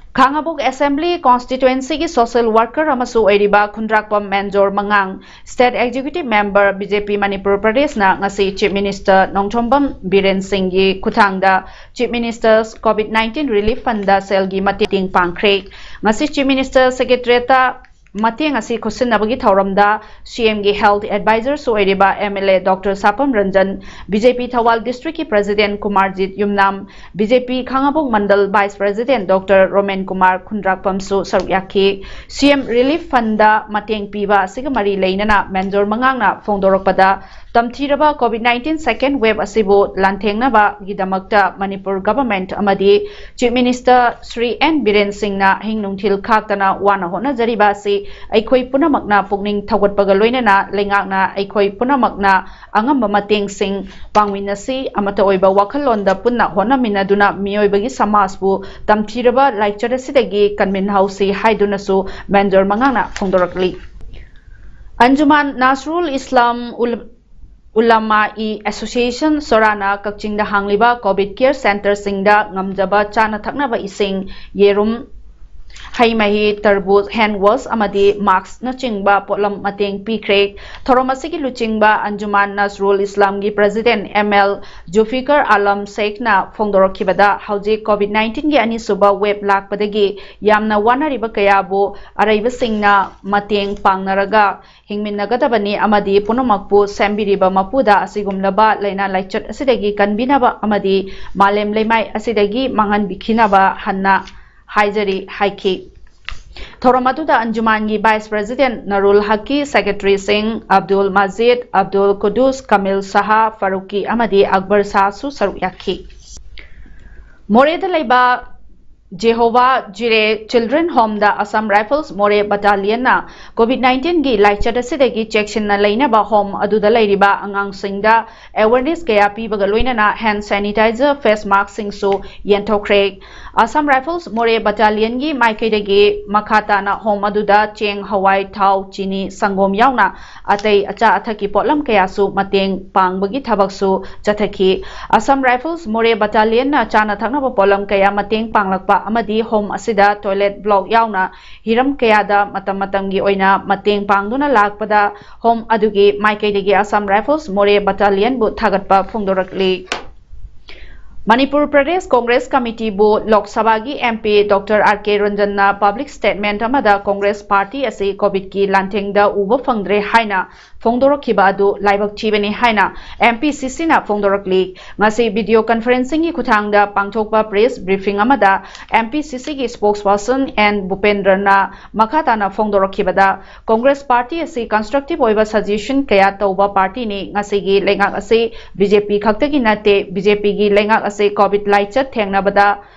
ꯈꯥꯉꯕꯣꯛ Assembly Constituencyꯒꯤ social worker ꯑꯃꯁꯨ ꯑꯣꯏꯔꯤꯕ ꯈꯨꯟꯗ꯭ꯔꯥꯛꯄꯝ ꯃꯦꯟꯖꯣꯔ ꯃꯉꯥꯡ State Executive Member B J P Manipur ꯄ꯭ꯔꯗꯦꯁꯅ ꯉꯁꯤ Chief Minister ꯅꯣꯡꯊꯣꯝꯕꯝ ꯕꯤꯔꯦꯟ ꯁꯤꯡꯒꯤ ꯈꯨꯠꯊꯥꯡꯗ Chief Minister's COVID nineteen Relief Fundꯗ ꯁꯦꯜꯒꯤ ꯃꯇꯦꯡ ꯄꯥꯡꯈ꯭ꯔꯦ꯫ ꯉꯁꯤ Chief Minister Secretariatꯇ ꯃꯇꯦꯡ ꯑꯁꯤ ꯈꯨꯠꯁꯤꯟꯅꯕꯒꯤ ꯊꯧꯔꯝꯗ C Mꯒꯤ Health Advisorꯁꯨ ꯑꯣꯏꯔꯤꯕ M L A Doctor Sapam Ranjan, B J P Thoubal Districtꯀꯤ President Kumarjit Yumnam, B J P Khangabok Mandal Vice President Doctor Romen Kumar ꯈꯨꯟꯗ꯭ꯔꯥꯛꯄꯝꯁꯨ ꯁꯔꯨꯛ ꯌꯥꯈꯤ꯫ C M Relief Fundꯗ ꯃꯇꯦꯡ ꯄꯤꯕ ꯑꯁꯤꯒ ꯃꯔꯤ ꯂꯩꯅꯅ ꯃꯦꯟꯖꯣꯔ ꯃꯉꯥꯡꯅ ꯐꯣꯡꯗꯣꯔꯛꯄꯗ, ꯇꯝꯊꯤꯔꯕ COVID nineteen second wave ꯑꯁꯤꯕꯨ ꯂꯥꯟꯊꯦꯡꯅꯕꯒꯤꯗꯃꯛꯇ ꯃꯅꯤꯄꯨꯔ Government ꯑꯃꯗꯤ Chief Minister Shri N Biren ꯁꯤꯡꯅ ꯑꯍꯤꯡ ꯅꯨꯡꯊꯤꯜ ꯈꯥꯛꯇꯅ ꯋꯥꯅ ꯍꯣꯠꯅꯖꯔꯤꯕ ꯑꯁꯤ ꯑꯩꯈꯣꯏ ꯄꯨꯝꯅꯃꯛꯅ ꯄꯨꯛꯅꯤꯡ ꯊꯧꯒꯠꯄꯒ ꯂꯣꯏꯅꯅ ꯂꯩꯉꯥꯛꯅ ꯑꯩꯈꯣꯏ ꯄꯨꯝꯅꯃꯛꯅ ꯑꯉꯝꯕ ꯃꯇꯦꯡꯁꯤꯡ ꯄꯥꯡꯃꯤꯟꯅꯁꯤ, ꯑꯃꯠꯇ ꯑꯣꯏꯕ ꯋꯥꯈꯜꯂꯣꯟꯗ ꯄꯨꯟꯅ ꯍꯣꯠꯅꯃꯤꯟꯅꯗꯨꯅ ꯃꯤꯑꯣꯏꯕꯒꯤ ꯁꯃꯥꯖꯄꯨ ꯇꯝꯊꯤꯔꯕ ꯂꯥꯏꯆꯠ ꯑꯁꯤꯗꯒꯤ ꯀꯟꯃꯤꯟꯍꯧꯁꯤ ꯍꯥꯏꯗꯨꯅꯁꯨ ꯃꯦꯟꯖꯣꯔ ꯃꯉꯥꯡꯅ ꯐꯣꯡꯗꯣꯔꯛꯂꯤ꯫ ꯑꯟꯖꯨꯃꯥꯟ ꯅꯥꯁꯔꯨꯜ ꯏꯁꯂꯥꯝ ꯎꯜ-, ꯎꯂꯃꯥ ꯏ ꯑꯦꯁꯣꯁꯤꯌꯦꯁꯟ ꯁꯣꯔꯥꯅ ꯀꯛꯆꯤꯡꯗ ꯍꯥꯡꯂꯤꯕ COVID care centreꯁꯤꯡꯗ ꯉꯝꯖꯕ ꯆꯥꯅ ꯊꯛꯅꯕ ꯏꯁꯤꯡ, ꯌꯦꯔꯨꯝ, ꯍꯩ ꯃꯍꯤ, ꯇꯔꯕꯨꯖ, hand wash ꯑꯃꯗꯤ maskꯅꯆꯤꯡꯕ ꯄꯣꯠꯂꯝ ꯃꯇꯦꯡ ꯄꯤꯈ꯭ꯔꯦ꯫ ꯊꯧꯔꯝ ꯑꯁꯤꯒꯤ ꯂꯨꯆꯤꯡꯕ ꯑꯟꯖꯨꯃꯥꯟ ꯅꯁꯔꯨꯜ ꯏꯁꯂꯥꯝꯒꯤ President M L ꯖꯨꯐꯤꯀꯔ ꯑꯂꯝ ꯁꯦꯈꯅ ꯐꯣꯡꯗꯣꯔꯛꯈꯤꯕꯗ, ꯍꯧꯖꯤꯛ COVID nineteenꯒꯤ ꯑꯅꯤꯁꯨꯕ wave ꯂꯥꯛꯄꯗꯒꯤ ꯌꯥꯝꯅ ꯋꯥꯅꯔꯤꯕ ꯀꯌꯥꯕꯨ ꯑꯔꯩꯕꯁꯤꯡꯅ ꯃꯇꯦꯡ ꯄꯥꯡꯅꯔꯒ ꯍꯤꯡꯃꯤꯟꯅꯒꯗꯕꯅꯤ ꯑꯃꯗꯤ ꯄꯨꯝꯅꯃꯛꯄꯨ ꯁꯦꯝꯕꯤꯔꯤꯕ ꯃꯄꯨꯗ ꯑꯁꯤꯒꯨꯝꯂꯕ ꯂꯥꯏꯅꯥ ꯂꯥꯏꯆꯠ ꯑꯁꯤꯗꯒꯤ ꯀꯟꯕꯤꯅꯕ ꯑꯃꯗꯤ ꯃꯥꯂꯦꯝ ꯂꯩꯃꯥꯏ ꯑꯁꯤꯗꯒꯤ ꯃꯥꯡꯍꯟꯕꯤꯈꯤꯅꯕ ꯍꯟꯅ ꯍꯥꯏꯖꯔꯤ ꯍꯥꯏꯈꯤ꯫ ꯊꯧꯔꯝ ꯑꯗꯨꯗ ꯑꯟꯖꯨꯃꯥꯟꯒꯤ Vice President ꯅꯔꯨꯜ ꯍꯛꯀꯤ, Secretaryꯁꯤꯡ ꯑꯕꯗꯨꯜ ꯃꯖꯤꯗ, ꯑꯕꯗꯨꯜ ꯀꯨꯗꯨꯁ, ꯀꯃꯤꯜ ꯁꯍꯥ, ꯐꯥꯔꯨꯀꯤ ꯑꯃꯗꯤ ꯑꯛꯕꯔ ꯁꯍꯥꯁꯨ ꯁꯔꯨꯛ ꯌꯥꯈꯤ꯫ ꯃꯣꯔꯦꯗ ꯂꯩꯕ ꯖꯦꯍꯣꯚꯥ ꯖꯤꯔꯦ ꯆꯤꯜꯗ꯭ꯔꯦꯟ ꯍꯣꯝꯗ ꯑꯁꯥꯝ ꯔꯥꯏꯐꯜꯁ ꯃꯣꯔꯦ ꯕꯠꯇꯥꯂꯤꯌꯟꯅ ꯀꯣꯚꯤꯗ ꯅꯥꯏꯟꯇꯤꯟꯒꯤ ꯂꯥꯏꯆꯠ ꯑꯁꯤꯗꯒꯤ ꯆꯦꯛꯁꯤꯟꯅ ꯂꯩꯅꯕ ꯍꯣꯝ ꯑꯗꯨꯗ ꯂꯩꯔꯤꯕ ꯑꯉꯥꯡꯁꯤꯡꯗ ꯑꯦꯋꯦꯔꯅꯦꯁ ꯀꯌꯥ ꯄꯤꯕꯒ ꯂꯣꯏꯅꯅ ꯍꯦꯟ ꯁꯦꯅꯤꯇꯥꯏꯖꯔ, ꯐꯦꯁ ꯃꯥꯁꯛꯁꯤꯡꯁꯨ ꯌꯦꯟꯊꯣꯛꯈ꯭ꯔꯦ꯫ ꯑꯁꯥꯝ ꯔꯥꯏꯐꯜꯁ ꯃꯣꯔꯦ ꯕꯠꯇꯥꯂꯤꯌꯟꯒꯤ ꯃꯥꯏꯀꯩꯗꯒꯤ ꯃꯈꯥ ꯇꯥꯅ ꯍꯣꯝ ꯑꯗꯨꯗ ꯆꯦꯡ, ꯍꯋꯥꯏ, ꯊꯥꯎ, ꯆꯤꯅꯤ, ꯁꯪꯒꯣꯝ ꯌꯥꯎꯅ ꯑꯇꯩ ꯑꯆꯥ ꯑꯊꯛꯀꯤ ꯄꯣꯠꯂꯝ ꯀꯌꯥꯁꯨ ꯃꯇꯦꯡ ꯄꯥꯡꯕꯒꯤ ꯊꯕꯛꯁꯨ ꯆꯠꯊꯈꯤ꯫ ꯑꯁꯥꯝ ꯔꯥꯏꯐꯜꯁ ꯃꯣꯔꯦ ꯕꯠꯇꯥꯂꯤꯌꯟꯅ ꯆꯥꯅ ꯊꯛꯅꯕ ꯄꯣꯠꯂꯝ ꯀꯌꯥ ꯃꯇꯦꯡ ꯄꯥꯡꯂꯛꯄ ꯑꯃꯗꯤ ꯍꯣꯝ ꯑꯁꯤꯗ ꯇꯣꯏꯂꯦꯠ ꯕ꯭ꯂꯣꯛ ꯌꯥꯎꯅ ꯍꯤꯔꯝ ꯀꯌꯥꯗ ꯃꯇꯝ ꯃꯇꯝꯒꯤ ꯑꯣꯏꯅ ꯃꯇꯦꯡ ꯄꯥꯡꯗꯨꯅ ꯂꯥꯛꯄꯗ ꯍꯣꯝ ꯑꯗꯨꯒꯤ ꯃꯥꯏꯀꯩꯗꯒꯤ ꯑꯁꯥꯝ ꯔꯥꯏꯐꯜꯁ ꯃꯣꯔꯦ ꯕꯠꯇꯥꯂꯤꯌꯟꯕꯨ ꯊꯥꯒꯠꯄ ꯐꯣꯡꯗꯣꯔꯛꯂꯤ꯫ ꯃꯅꯤꯄꯨꯔ ꯄ꯭ꯔꯗꯦꯁ ꯀꯣꯡꯒ꯭ꯔꯦꯁ ꯀꯃꯤꯇꯤꯕꯨ ꯂꯣꯛ ꯁꯚꯥꯒꯤ ꯑꯦꯝ ꯄꯤ ꯗꯣꯛꯇꯔ ꯑꯥꯔ ꯀꯦ ꯔꯟꯖꯟꯅ ꯄꯕ꯭ꯂꯤꯛ ꯁ꯭ꯇꯦꯠꯃꯦꯟꯠ ꯑꯃꯗ ꯀꯣꯡꯒ꯭ꯔꯦꯁ ꯄꯥꯔꯇꯤ ꯑꯁꯤ ꯀꯣꯚꯤꯗꯀꯤ ꯂꯥꯟꯊꯦꯡꯗ ꯎꯕ ꯐꯪꯗ꯭ꯔꯦ ꯍꯥꯏꯅ ꯐꯣꯡꯗꯣꯔꯛꯈꯤꯕ ꯑꯗꯨ ꯂꯥꯏꯕꯛ ꯊꯤꯕꯅꯤ ꯍꯥꯏꯅ ꯑꯦꯝ ꯄꯤ ꯁꯤ ꯁꯤꯅ ꯐꯣꯡꯗꯣꯔꯛꯂꯤ꯫ ꯉꯁꯤ ꯚꯤꯗꯤꯑꯣ ꯀꯟꯐꯔꯦꯟꯁꯤꯡꯒꯤ ꯈꯨꯠꯊꯥꯡꯗ ꯄꯥꯡꯊꯣꯛꯄ ꯄ꯭ꯔꯦꯁ ꯕ꯭ꯔꯤꯐꯤꯡ ꯑꯃꯗ ꯑꯦꯝ ꯄꯤ ꯁꯤ ꯁꯤꯒꯤ ꯁ꯭ꯄꯣꯛꯁ ꯄꯔꯁꯟ ꯑꯦꯟ ꯚꯨꯄꯦꯟꯗ꯭ꯔꯅ ꯃꯈꯥ ꯇꯥꯅ ꯐꯣꯡꯗꯣꯔꯛꯈꯤꯕꯗ, ꯀꯣꯡꯒ꯭ꯔꯦꯁ ꯄꯥꯔꯇꯤ ꯑꯁꯤ ꯀꯟꯁꯇ꯭ꯔꯛꯇꯤꯚ ꯑꯣꯏꯕ ꯁꯖꯦꯁꯟ ꯀꯌꯥ ꯇꯧꯕ ꯄꯥꯔꯇꯤꯅꯤ꯫ ꯉꯁꯤꯒꯤ ꯂꯩꯉꯥꯛ ꯑꯁꯤ ꯕꯤ ꯖꯦ ꯄꯤ ꯈꯛꯇꯒꯤ ꯅꯠꯇꯦ, ꯕꯤ ꯖꯦ ꯄꯤꯒꯤ ꯂꯩꯉꯥꯛ ꯑꯁꯤ ꯀꯣꯚꯤꯗ ꯂꯥꯏꯆꯠ ꯊꯦꯡꯅꯕꯗ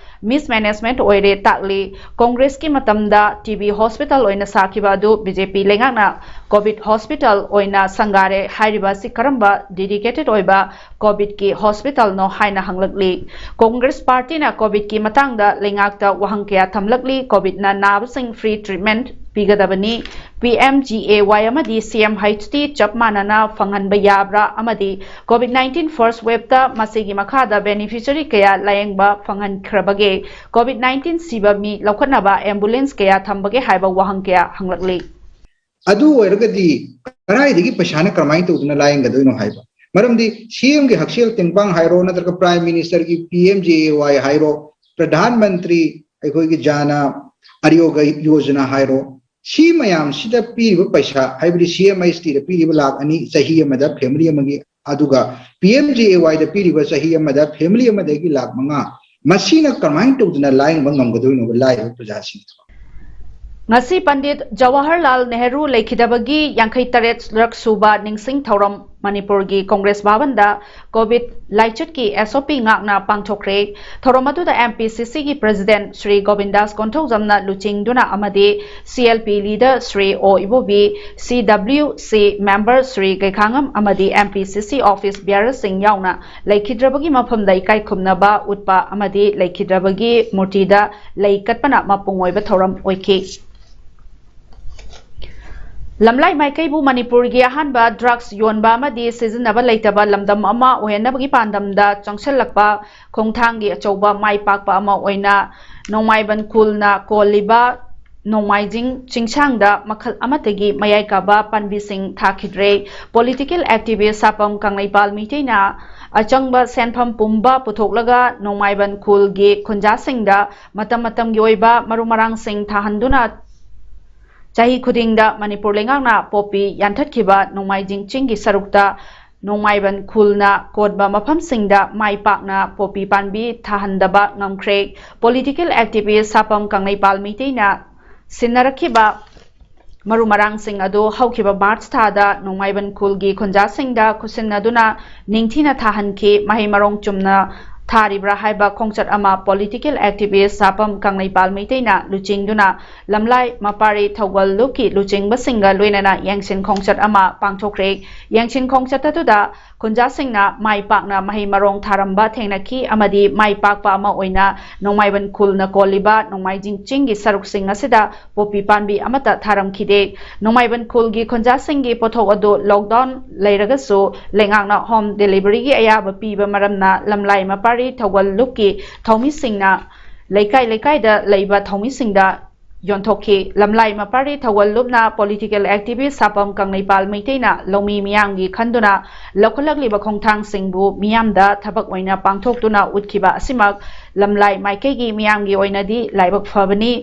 ꯃꯤꯁꯃꯦꯅꯦꯖꯃꯦꯟꯠ ꯑꯣꯏꯔꯦ ꯇꯥꯛꯂꯤ꯫ ꯀꯣꯡꯒ꯭ꯔꯦꯁꯀꯤ ꯃꯇꯝꯗ ꯇꯤ ꯕꯤ ꯍꯣꯁꯄꯤꯇꯥꯜ ꯑꯣꯏꯅ ꯁꯥꯈꯤꯕ ꯑꯗꯨ ꯕꯤ ꯖꯦ ꯄꯤ ꯂꯩꯉꯥꯛꯅ ꯀꯣꯚꯤꯗ ꯍꯣꯁꯄꯤꯇꯥꯜ ꯑꯣꯏꯅ ꯁꯪꯒꯥꯔꯦ ꯍꯥꯏꯔꯤꯕ ꯑꯁꯤ ꯀꯔꯝꯕ ꯗꯦꯗꯤꯀꯦꯇꯦꯗ ꯑꯣꯏꯕ ꯀꯣꯚꯤꯗꯀꯤ ꯍꯣꯁꯄꯤꯇꯥꯜꯅꯣ ꯍꯥꯏꯅ ꯍꯪꯂꯛꯂꯤ꯫ ꯀꯣꯡꯒ꯭ꯔꯦꯁ ꯄꯥꯔꯇꯤꯅ ꯀꯣꯚꯤꯗꯀꯤ ꯃꯇꯥꯡꯗ ꯂꯩꯉꯥꯛꯇ ꯋꯥꯍꯪ ꯀꯌꯥ ꯊꯝꯂꯛꯂꯤ꯫ ꯀꯣꯚꯤꯗꯅ ꯅꯥꯕꯁꯤꯡ ꯐ꯭ꯔꯤ ꯇ꯭ꯔꯤꯠꯃꯦꯟꯠ ꯄꯤꯒꯗꯕꯅꯤ꯫ ꯄꯤ ꯑꯦꯝ ꯖꯤ ꯑꯦ ꯋꯥꯏ ꯑꯃꯗꯤ ꯁꯤ ꯑꯦꯝ ꯍꯩꯆ ꯇꯤ ꯆꯞ ꯃꯥꯟꯅꯅ ꯐꯪꯍꯟꯕ ꯌꯥꯕ꯭ꯔꯥ? ꯑꯃꯗꯤ ꯀꯣꯚꯤꯗ ꯅꯥꯏꯟꯇꯤꯟ ꯐꯥꯔꯁ ꯋꯦꯕꯇ ꯃꯁꯤꯒꯤ ꯃꯈꯥꯗ ꯕꯦꯅꯤꯐꯤꯁꯔꯤ ꯀꯌꯥ ꯂꯥꯌꯦꯡꯕ ꯐꯪꯍꯟꯈ꯭ꯔꯕꯒꯦ? ꯀꯣꯚꯤꯗ ꯅꯥꯏꯟꯇꯤꯟ ꯁꯤꯕ ꯃꯤ ꯂꯧꯈꯠꯅꯕ ꯑꯦꯝꯕꯨꯂꯦꯟꯁ ꯀꯌꯥ ꯊꯝꯕꯒꯦ ꯍꯥꯏꯕ ꯋꯥꯍꯪ ꯀꯌꯥ ꯍꯪꯂꯛꯂꯤ꯫ ꯑꯗꯨ ꯑꯣꯏꯔꯒꯗꯤ ꯀꯗꯥꯏꯗꯒꯤ ꯄꯩꯁꯥꯅ ꯀꯔꯝꯍꯥꯏꯅ ꯇꯧꯗꯨꯅ ꯂꯥꯌꯦꯡꯒꯗꯣꯏꯅꯣ ꯍꯥꯏꯕ? ꯃꯔꯝꯗꯤ ꯁꯤ ꯑꯦꯝꯒꯤ ꯍꯛꯁꯦꯜ ꯇꯦꯡꯕꯥꯡ ꯍꯥꯏꯔꯣ, ꯅꯠꯇ꯭ꯔꯒ ꯄ꯭ꯔꯥꯏꯝ ꯃꯤꯅꯤꯁꯇꯔꯒꯤ ꯄꯤ ꯑꯦꯝ ꯖꯦ ꯑꯦ ꯋꯥꯏ ꯍꯥꯏꯔꯣ, ꯄ꯭ꯔꯙꯥꯟ ꯃꯟꯇ꯭ꯔꯤ ꯑꯩꯈꯣꯏꯒꯤ ꯖꯥꯅ ꯑꯔꯌꯣꯒ ꯌꯣꯖꯅꯥ ꯍꯥꯏꯔꯣ, ꯁꯤ ꯃꯌꯥꯝꯁꯤꯗ ꯄꯤꯔꯤꯕ ꯄꯩꯁꯥ, ꯍꯥꯏꯕꯗꯤ ꯁꯤ ꯑꯦꯝ ꯑꯩꯆ ꯇꯤꯗ ꯄꯤꯔꯤꯕ ꯂꯥꯈ ꯑꯅꯤ ꯆꯍꯤ ꯑꯃꯗ ꯐꯦꯃꯤꯂꯤ ꯑꯃꯒꯤ, ꯑꯗꯨꯒ ꯄꯤ ꯑꯦꯝ ꯖꯦ ꯑꯦ ꯋꯥꯏꯗ ꯄꯤꯔꯤꯕ ꯆꯍꯤ ꯑꯃꯗ ꯐꯦꯃꯤꯂꯤ ꯑꯃꯗꯒꯤ ꯂꯥꯈ ꯃꯉꯥ, ꯃꯁꯤꯅ ꯀꯃꯥꯏꯅ ꯇꯧꯗꯅ ꯂꯥꯌꯦꯡꯕ ꯉꯝꯒꯗꯣꯏꯅꯣꯕ ꯂꯥꯏꯔꯕ ꯄ꯭ꯔꯖꯥꯁꯤꯡꯗꯣ? ꯉꯁꯤ ꯄꯟꯗꯤꯠ ꯖꯋꯥꯍꯔꯂꯥꯜ ꯅꯦꯍꯔꯨ ꯂꯩꯈꯤꯗꯕꯒꯤ ꯌꯥꯡꯈꯩ ꯇꯔꯦꯠ ꯁꯨꯕ ꯅꯤꯡꯁꯤꯡ ꯊꯧꯔꯝ ꯃꯅꯤꯄꯨꯔꯒꯤ ꯀꯣꯡꯒ꯭ꯔꯦꯁ ꯚꯕꯟꯗ ꯀꯣꯚꯤꯗ ꯂꯥꯏꯆꯠꯀꯤ ꯑꯦꯁ ꯑꯣ ꯄꯤ ꯉꯥꯛꯅ ꯄꯥꯡꯊꯣꯛꯈ꯭ꯔꯦ꯫ ꯊꯧꯔꯝ ꯑꯗꯨꯗ ꯑꯦꯝ ꯄꯤ ꯁꯤ ꯁꯤꯒꯤ ꯄ꯭ꯔꯦꯁꯤꯗꯦꯟꯠ ꯁ꯭ꯔꯤ ꯒꯣꯕꯤꯟꯗꯥꯁ ꯀꯣꯟꯊꯧꯖꯝꯅ ꯂꯨꯆꯤꯡꯗꯨꯅ ꯑꯃꯗꯤ C L P leader Shri ꯑꯣ ꯏꯕꯣꯕꯤ, ꯁꯤ ꯗꯕ꯭ꯂꯤꯌꯨ ꯁꯤ ꯃꯦꯝꯕꯔ ꯁ꯭ꯔꯤ ꯀꯩꯈꯥꯉꯝ ꯑꯃꯗꯤ ꯑꯦꯝ ꯄꯤ ꯁꯤ ꯁꯤ ꯑꯣꯐꯤꯁ ꯕꯤꯌꯥꯔꯁꯤꯡ ꯌꯥꯎꯅ ꯂꯩꯈꯤꯗ꯭ꯔꯕꯒꯤ ꯃꯐꯝꯗ ꯏꯀꯥꯏ ꯈꯨꯝꯅꯕ ꯎꯠꯄ ꯑꯃꯗꯤ ꯂꯩꯈꯤꯗ꯭ꯔꯕꯒꯤ ꯃꯨꯔꯇꯤꯗ ꯂꯩ ꯀꯠꯄꯅ ꯃꯄꯨꯡ ꯑꯣꯏꯕ ꯊꯧꯔꯝ ꯑꯣꯏꯈꯤ꯫ ꯂꯝꯂꯥꯏ ꯃꯥꯏꯀꯩꯕꯨ ꯃꯅꯤꯄꯨꯔꯒꯤ ꯑꯍꯥꯟꯕ ꯗ꯭ꯔꯒꯁ ꯌꯣꯟꯕ ꯑꯃꯗꯤ ꯁꯤꯖꯤꯟꯅꯕ ꯂꯩꯇꯕ ꯂꯝꯗꯝ ꯑꯃ ꯑꯣꯏꯍꯟꯅꯕꯒꯤ ꯄꯥꯟꯗꯝꯗ ꯆꯪꯁꯤꯜꯂꯛꯄ ꯈꯣꯡꯊꯥꯡꯒꯤ ꯑꯆꯧꯕ ꯃꯥꯏ ꯄꯥꯛꯄ ꯑꯃ ꯑꯣꯏꯅ ꯅꯣꯡꯃꯥꯏꯕꯟ ꯈꯨꯜꯅ ꯀꯣꯜꯂꯤꯕ ꯅꯣꯡꯃꯥꯏꯖꯤꯡ ꯆꯤꯡꯁꯥꯡꯗ ꯃꯈꯜ ꯑꯃꯠꯇꯒꯤ ꯃꯌꯥꯏ ꯀꯥꯕ ꯄꯥꯝꯕꯤꯁꯤꯡ ꯊꯥꯈꯤꯗ꯭ꯔꯦ꯫ ꯄꯣꯂꯤꯇꯤꯀꯦꯜ ꯑꯦꯛꯇꯤꯚꯤꯁ ꯁꯥꯄꯝ ꯀꯪꯂꯩꯄꯥꯜ ꯃꯩꯇꯩꯅ ꯑꯆꯪꯕ ꯁꯦꯟꯐꯝ ꯄꯨꯝꯕ ꯄꯨꯊꯣꯛꯂꯒ ꯅꯣꯡꯃꯥꯏꯕꯟ ꯈꯨꯜꯒꯤ ꯈꯨꯟꯖꯥꯁꯤꯡꯗ ꯃꯇꯝ ꯃꯇꯝꯒꯤ ꯑꯣꯏꯕ ꯃꯔꯨ ꯃꯔꯥꯡꯁꯤꯡ ꯊꯥꯍꯟꯗꯨꯅ ꯆꯍꯤ ꯈꯨꯗꯤꯡꯗ ꯃꯅꯤꯄꯨꯔ ꯂꯩꯉꯥꯛꯅ ꯄꯣꯄꯤ ꯌꯥꯟꯊꯠꯈꯤꯕ ꯅꯣꯡꯃꯥꯏꯖꯤꯡ ꯆꯤꯡꯒꯤ ꯁꯔꯨꯛꯇ ꯅꯣꯡꯃꯥꯏꯕꯟ ꯈꯨꯜꯅ ꯀꯣꯟꯕ ꯃꯐꯝꯁꯤꯡꯗ ꯃꯥꯏ ꯄꯥꯛꯅ ꯄꯣꯄꯤ ꯄꯥꯝꯕꯤ ꯊꯥꯍꯟꯗꯕ ꯉꯝꯈ꯭ꯔꯦ꯫ ꯄꯣꯂꯤꯇꯤꯀꯦꯜ ꯑꯦꯛꯇꯤꯚꯤꯁ ꯁꯥꯄꯝ ꯀꯪꯂꯩꯄꯥꯜ ꯃꯩꯇꯩꯅ ꯁꯤꯟꯅꯔꯛꯈꯤꯕ ꯃꯔꯨ ꯃꯔꯥꯡꯁꯤꯡ ꯑꯗꯨ ꯍꯧꯈꯤꯕ ꯃꯥꯔꯆ ꯊꯥꯗ ꯅꯣꯡꯃꯥꯏꯕꯟ ꯈꯨꯜꯒꯤ ꯈꯨꯟꯖꯥꯁꯤꯡꯗ ꯈꯨꯠꯁꯤꯟꯅꯗꯨꯅ ꯅꯤꯡꯊꯤꯅ ꯊꯥꯍꯟꯈꯤ꯫ ꯃꯍꯩ ꯃꯔꯣꯡ ꯆꯨꯝꯅ ꯊꯥꯔꯤꯕ꯭ꯔꯥ ꯍꯥꯏꯕ ꯈꯣꯡꯆꯠ ꯑꯃ ꯄꯣꯂꯤꯇꯤꯀꯦꯜ ꯑꯦꯛꯇꯤꯚꯤꯁ ꯁꯥꯄꯝ ꯀꯪꯂꯩꯄꯥꯜ ꯃꯩꯇꯩꯅ ꯂꯨꯆꯤꯡꯗꯨꯅ ꯂꯝꯂꯥꯏ ꯃꯄꯥꯔꯤ ꯊꯧꯒꯜ ꯂꯨꯞꯀꯤ ꯂꯨꯆꯤꯡꯕꯁꯤꯡꯒ ꯂꯣꯏꯅꯅ ꯌꯦꯡꯁꯤꯟ ꯈꯣꯡꯆꯠ ꯑꯃ ꯄꯥꯡꯊꯣꯛꯈ꯭ꯔꯦ꯫ ꯌꯦꯡꯁꯤꯟ ꯈꯣꯡꯆꯠ ꯑꯗꯨꯗ ꯈꯨꯟꯖꯥꯁꯤꯡꯅ ꯃꯥꯏ ꯄꯥꯛꯅ ꯃꯍꯩ ꯃꯔꯣꯡ ꯊꯥꯔꯝꯕ ꯊꯦꯡꯅꯈꯤ ꯑꯃꯗꯤ ꯃꯥꯏ ꯄꯥꯛꯄ ꯑꯃ ꯑꯣꯏꯅ ꯅꯣꯡꯃꯥꯏꯕꯟ ꯈꯨꯜꯅ ꯀꯣꯜꯂꯤꯕ ꯅꯣꯡꯃꯥꯏꯖꯤꯡ ꯆꯤꯡꯒꯤ ꯁꯔꯨꯛꯁꯤꯡ ꯑꯁꯤꯗ ꯄꯣꯄꯤ ꯄꯥꯝꯕꯤ ꯑꯃꯠꯇ ꯊꯥꯔꯝꯈꯤꯗꯦ꯫ ꯅꯣꯡꯃꯥꯏꯕꯟ ꯈꯨꯜꯒꯤ ꯈꯨꯟꯖꯥꯁꯤꯡꯒꯤ ꯄꯣꯠꯊꯣꯛ ꯑꯗꯨ ꯂꯣꯛꯗꯥꯎꯟ ꯂꯩꯔꯒꯁꯨ ꯂꯩꯉꯥꯛꯅ ꯍꯣꯝ ꯗꯦꯂꯤꯚꯔꯤꯒꯤ ꯑꯌꯥꯕ ꯄꯤꯕ ꯃꯔꯝꯅ ꯂꯝꯂꯥꯏ ꯃꯄꯥꯔꯤ ꯊꯧꯒꯜ ꯂꯨꯞꯀꯤ ꯊꯧꯃꯤꯁꯤꯡꯅ ꯂꯩꯀꯥꯏ ꯂꯩꯀꯥꯏꯗ ꯂꯩꯕ ꯊꯧꯃꯤꯁꯤꯡꯗ ꯌꯣꯟꯊꯣꯛꯈꯤ꯫ ꯂꯝꯂꯥꯏ ꯃꯄꯥꯔꯤ ꯊꯧꯒꯜ ꯂꯨꯞꯅ ꯄꯣꯂꯤꯇꯤꯀꯦꯜ ꯑꯦꯛꯇꯤꯚꯤꯁ ꯁꯥꯄꯝ ꯀꯪꯂꯩꯄꯥꯜ ꯃꯩꯇꯩꯅ ꯂꯧꯃꯤ ꯃꯤꯌꯥꯝꯒꯤ ꯈꯟꯗꯨꯅ ꯂꯧꯈꯠꯂꯛꯂꯤꯕ ꯈꯣꯡꯊꯥꯡꯁꯤꯡꯕꯨ ꯃꯤꯌꯥꯝꯗ ꯊꯕꯛ ꯑꯣꯏꯅ ꯄꯥꯡꯊꯣꯛꯇꯨꯅ ꯎꯠꯈꯤꯕ ꯑꯁꯤꯃꯛ ꯂꯝꯂꯥꯏ ꯃꯥꯏꯀꯩꯒꯤ ꯃꯤꯌꯥꯝꯒꯤ ꯑꯣꯏꯅꯗꯤ ꯂꯥꯏꯕꯛ ꯐꯕꯅꯤ꯫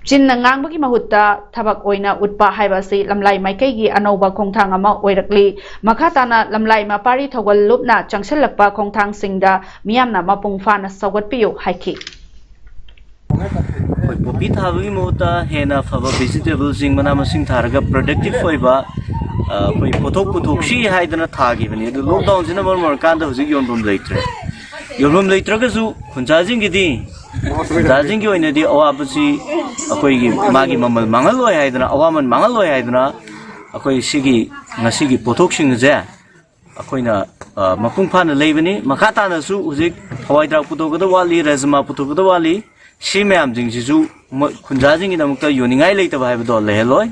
ꯆꯤꯟꯅ ꯉꯥꯡꯕꯒꯤ ꯃꯍꯨꯠꯇ ꯊꯕꯛ ꯑꯣꯏꯅ ꯎꯠꯄ ꯍꯥꯏꯕ ꯑꯁꯤ ꯂꯝꯂꯥꯏ ꯃꯥꯏꯀꯩꯒꯤ ꯑꯅꯧꯕ ꯈꯣꯡꯊꯥꯡ ꯑꯃ ꯑꯣꯏꯔꯛꯂꯤ꯫ ꯃꯈꯥ ꯇꯥꯅ ꯂꯝꯂꯥꯏ ꯃꯄꯥꯔꯤ ꯊꯧꯒꯜ ꯂꯨꯞꯅ ꯆꯪꯁꯤꯜꯂꯛꯄ ꯈꯣꯡꯊꯥꯡꯁꯤꯡꯗ ꯃꯤꯌꯥꯝꯅ ꯃꯄꯨꯡ ꯐꯥꯅ ꯁꯧꯒꯠꯄꯤꯌꯨ ꯍꯥꯏꯈꯤ꯫ ꯑꯩꯈꯣꯏ ꯄꯣꯄꯤ ꯊꯥꯕꯒꯤ ꯃꯍꯨꯠꯇ ꯍꯦꯟꯅ ꯐꯕ ꯚꯦꯖꯤꯇꯦꯕꯜꯁꯤꯡ, ꯃꯅꯥ ꯃꯁꯤꯡ ꯊꯥꯔꯒ ꯄ꯭ꯔꯗꯛꯇꯤꯞ ꯑꯣꯏꯕ ꯑ, ꯑꯩꯈꯣꯏ ꯄꯣꯠꯊꯣꯛ ꯄꯨꯊꯣꯛꯁꯤ ꯍꯥꯏꯗꯅ ꯊꯥꯈꯤꯕꯅꯤ꯫ ꯑꯗꯨ ꯂꯣꯛꯗꯥꯎꯟꯁꯤꯅ ꯃꯔꯝ ꯑꯣꯏꯔꯀꯥꯟꯗ ꯍꯧꯖꯤꯛ ꯌꯣꯟꯐꯝ ꯂꯩꯇ꯭ꯔꯦ꯫ ꯌꯣꯟꯐꯝ ꯂꯩꯇ꯭ꯔꯒꯁꯨ ꯈꯨꯟꯖꯥꯁꯤꯡꯒꯤꯗꯤ, ꯈꯨꯟꯖꯥꯁꯤꯡꯒꯤ ꯑꯣꯏꯅꯗꯤ ꯑꯋꯥꯕꯁꯤ ꯑꯩꯈꯣꯏꯒꯤ ꯃꯥꯒꯤ ꯃꯃꯜ ꯃꯥꯡꯍꯜꯂꯣꯏ ꯍꯥꯏꯗꯅ, ꯑꯋꯥꯃꯟ ꯃꯥꯡꯍꯜꯂꯣꯏ ꯍꯥꯏꯗꯅ ꯑꯩꯈꯣꯏ ꯁꯤꯒꯤ ꯉꯁꯤꯒꯤ ꯄꯣꯠꯊꯣꯛꯁꯤꯡ ꯑꯁꯦ ꯑꯩꯈꯣꯏꯅ, ꯑ, ꯃꯄꯨꯡ ꯐꯥꯅ ꯂꯩꯕꯅꯤ꯫ ꯃꯈꯥ ꯇꯥꯅꯁꯨ ꯍꯧꯖꯤꯛ ꯍꯋꯥꯏ ꯊ꯭ꯔꯥꯛ ꯄꯨꯊꯣꯛꯀꯗꯕ ꯋꯥꯠꯂꯤ, ꯔꯥꯖꯃꯥ ꯄꯨꯊꯣꯛꯀꯗꯕ ꯋꯥꯠꯂꯤ꯫ ꯁꯤ ꯃꯌꯥꯝꯁꯤꯡꯁꯤꯁꯨ ꯃ-, ꯈꯨꯟꯖꯥꯁꯤꯡꯒꯤꯗꯃꯛꯇ ꯌꯣꯟꯅꯤꯡꯉꯥꯏ ꯂꯩꯇꯕ ꯍꯥꯏꯕꯗꯣ ꯂꯩꯍꯜꯂꯣꯏ꯫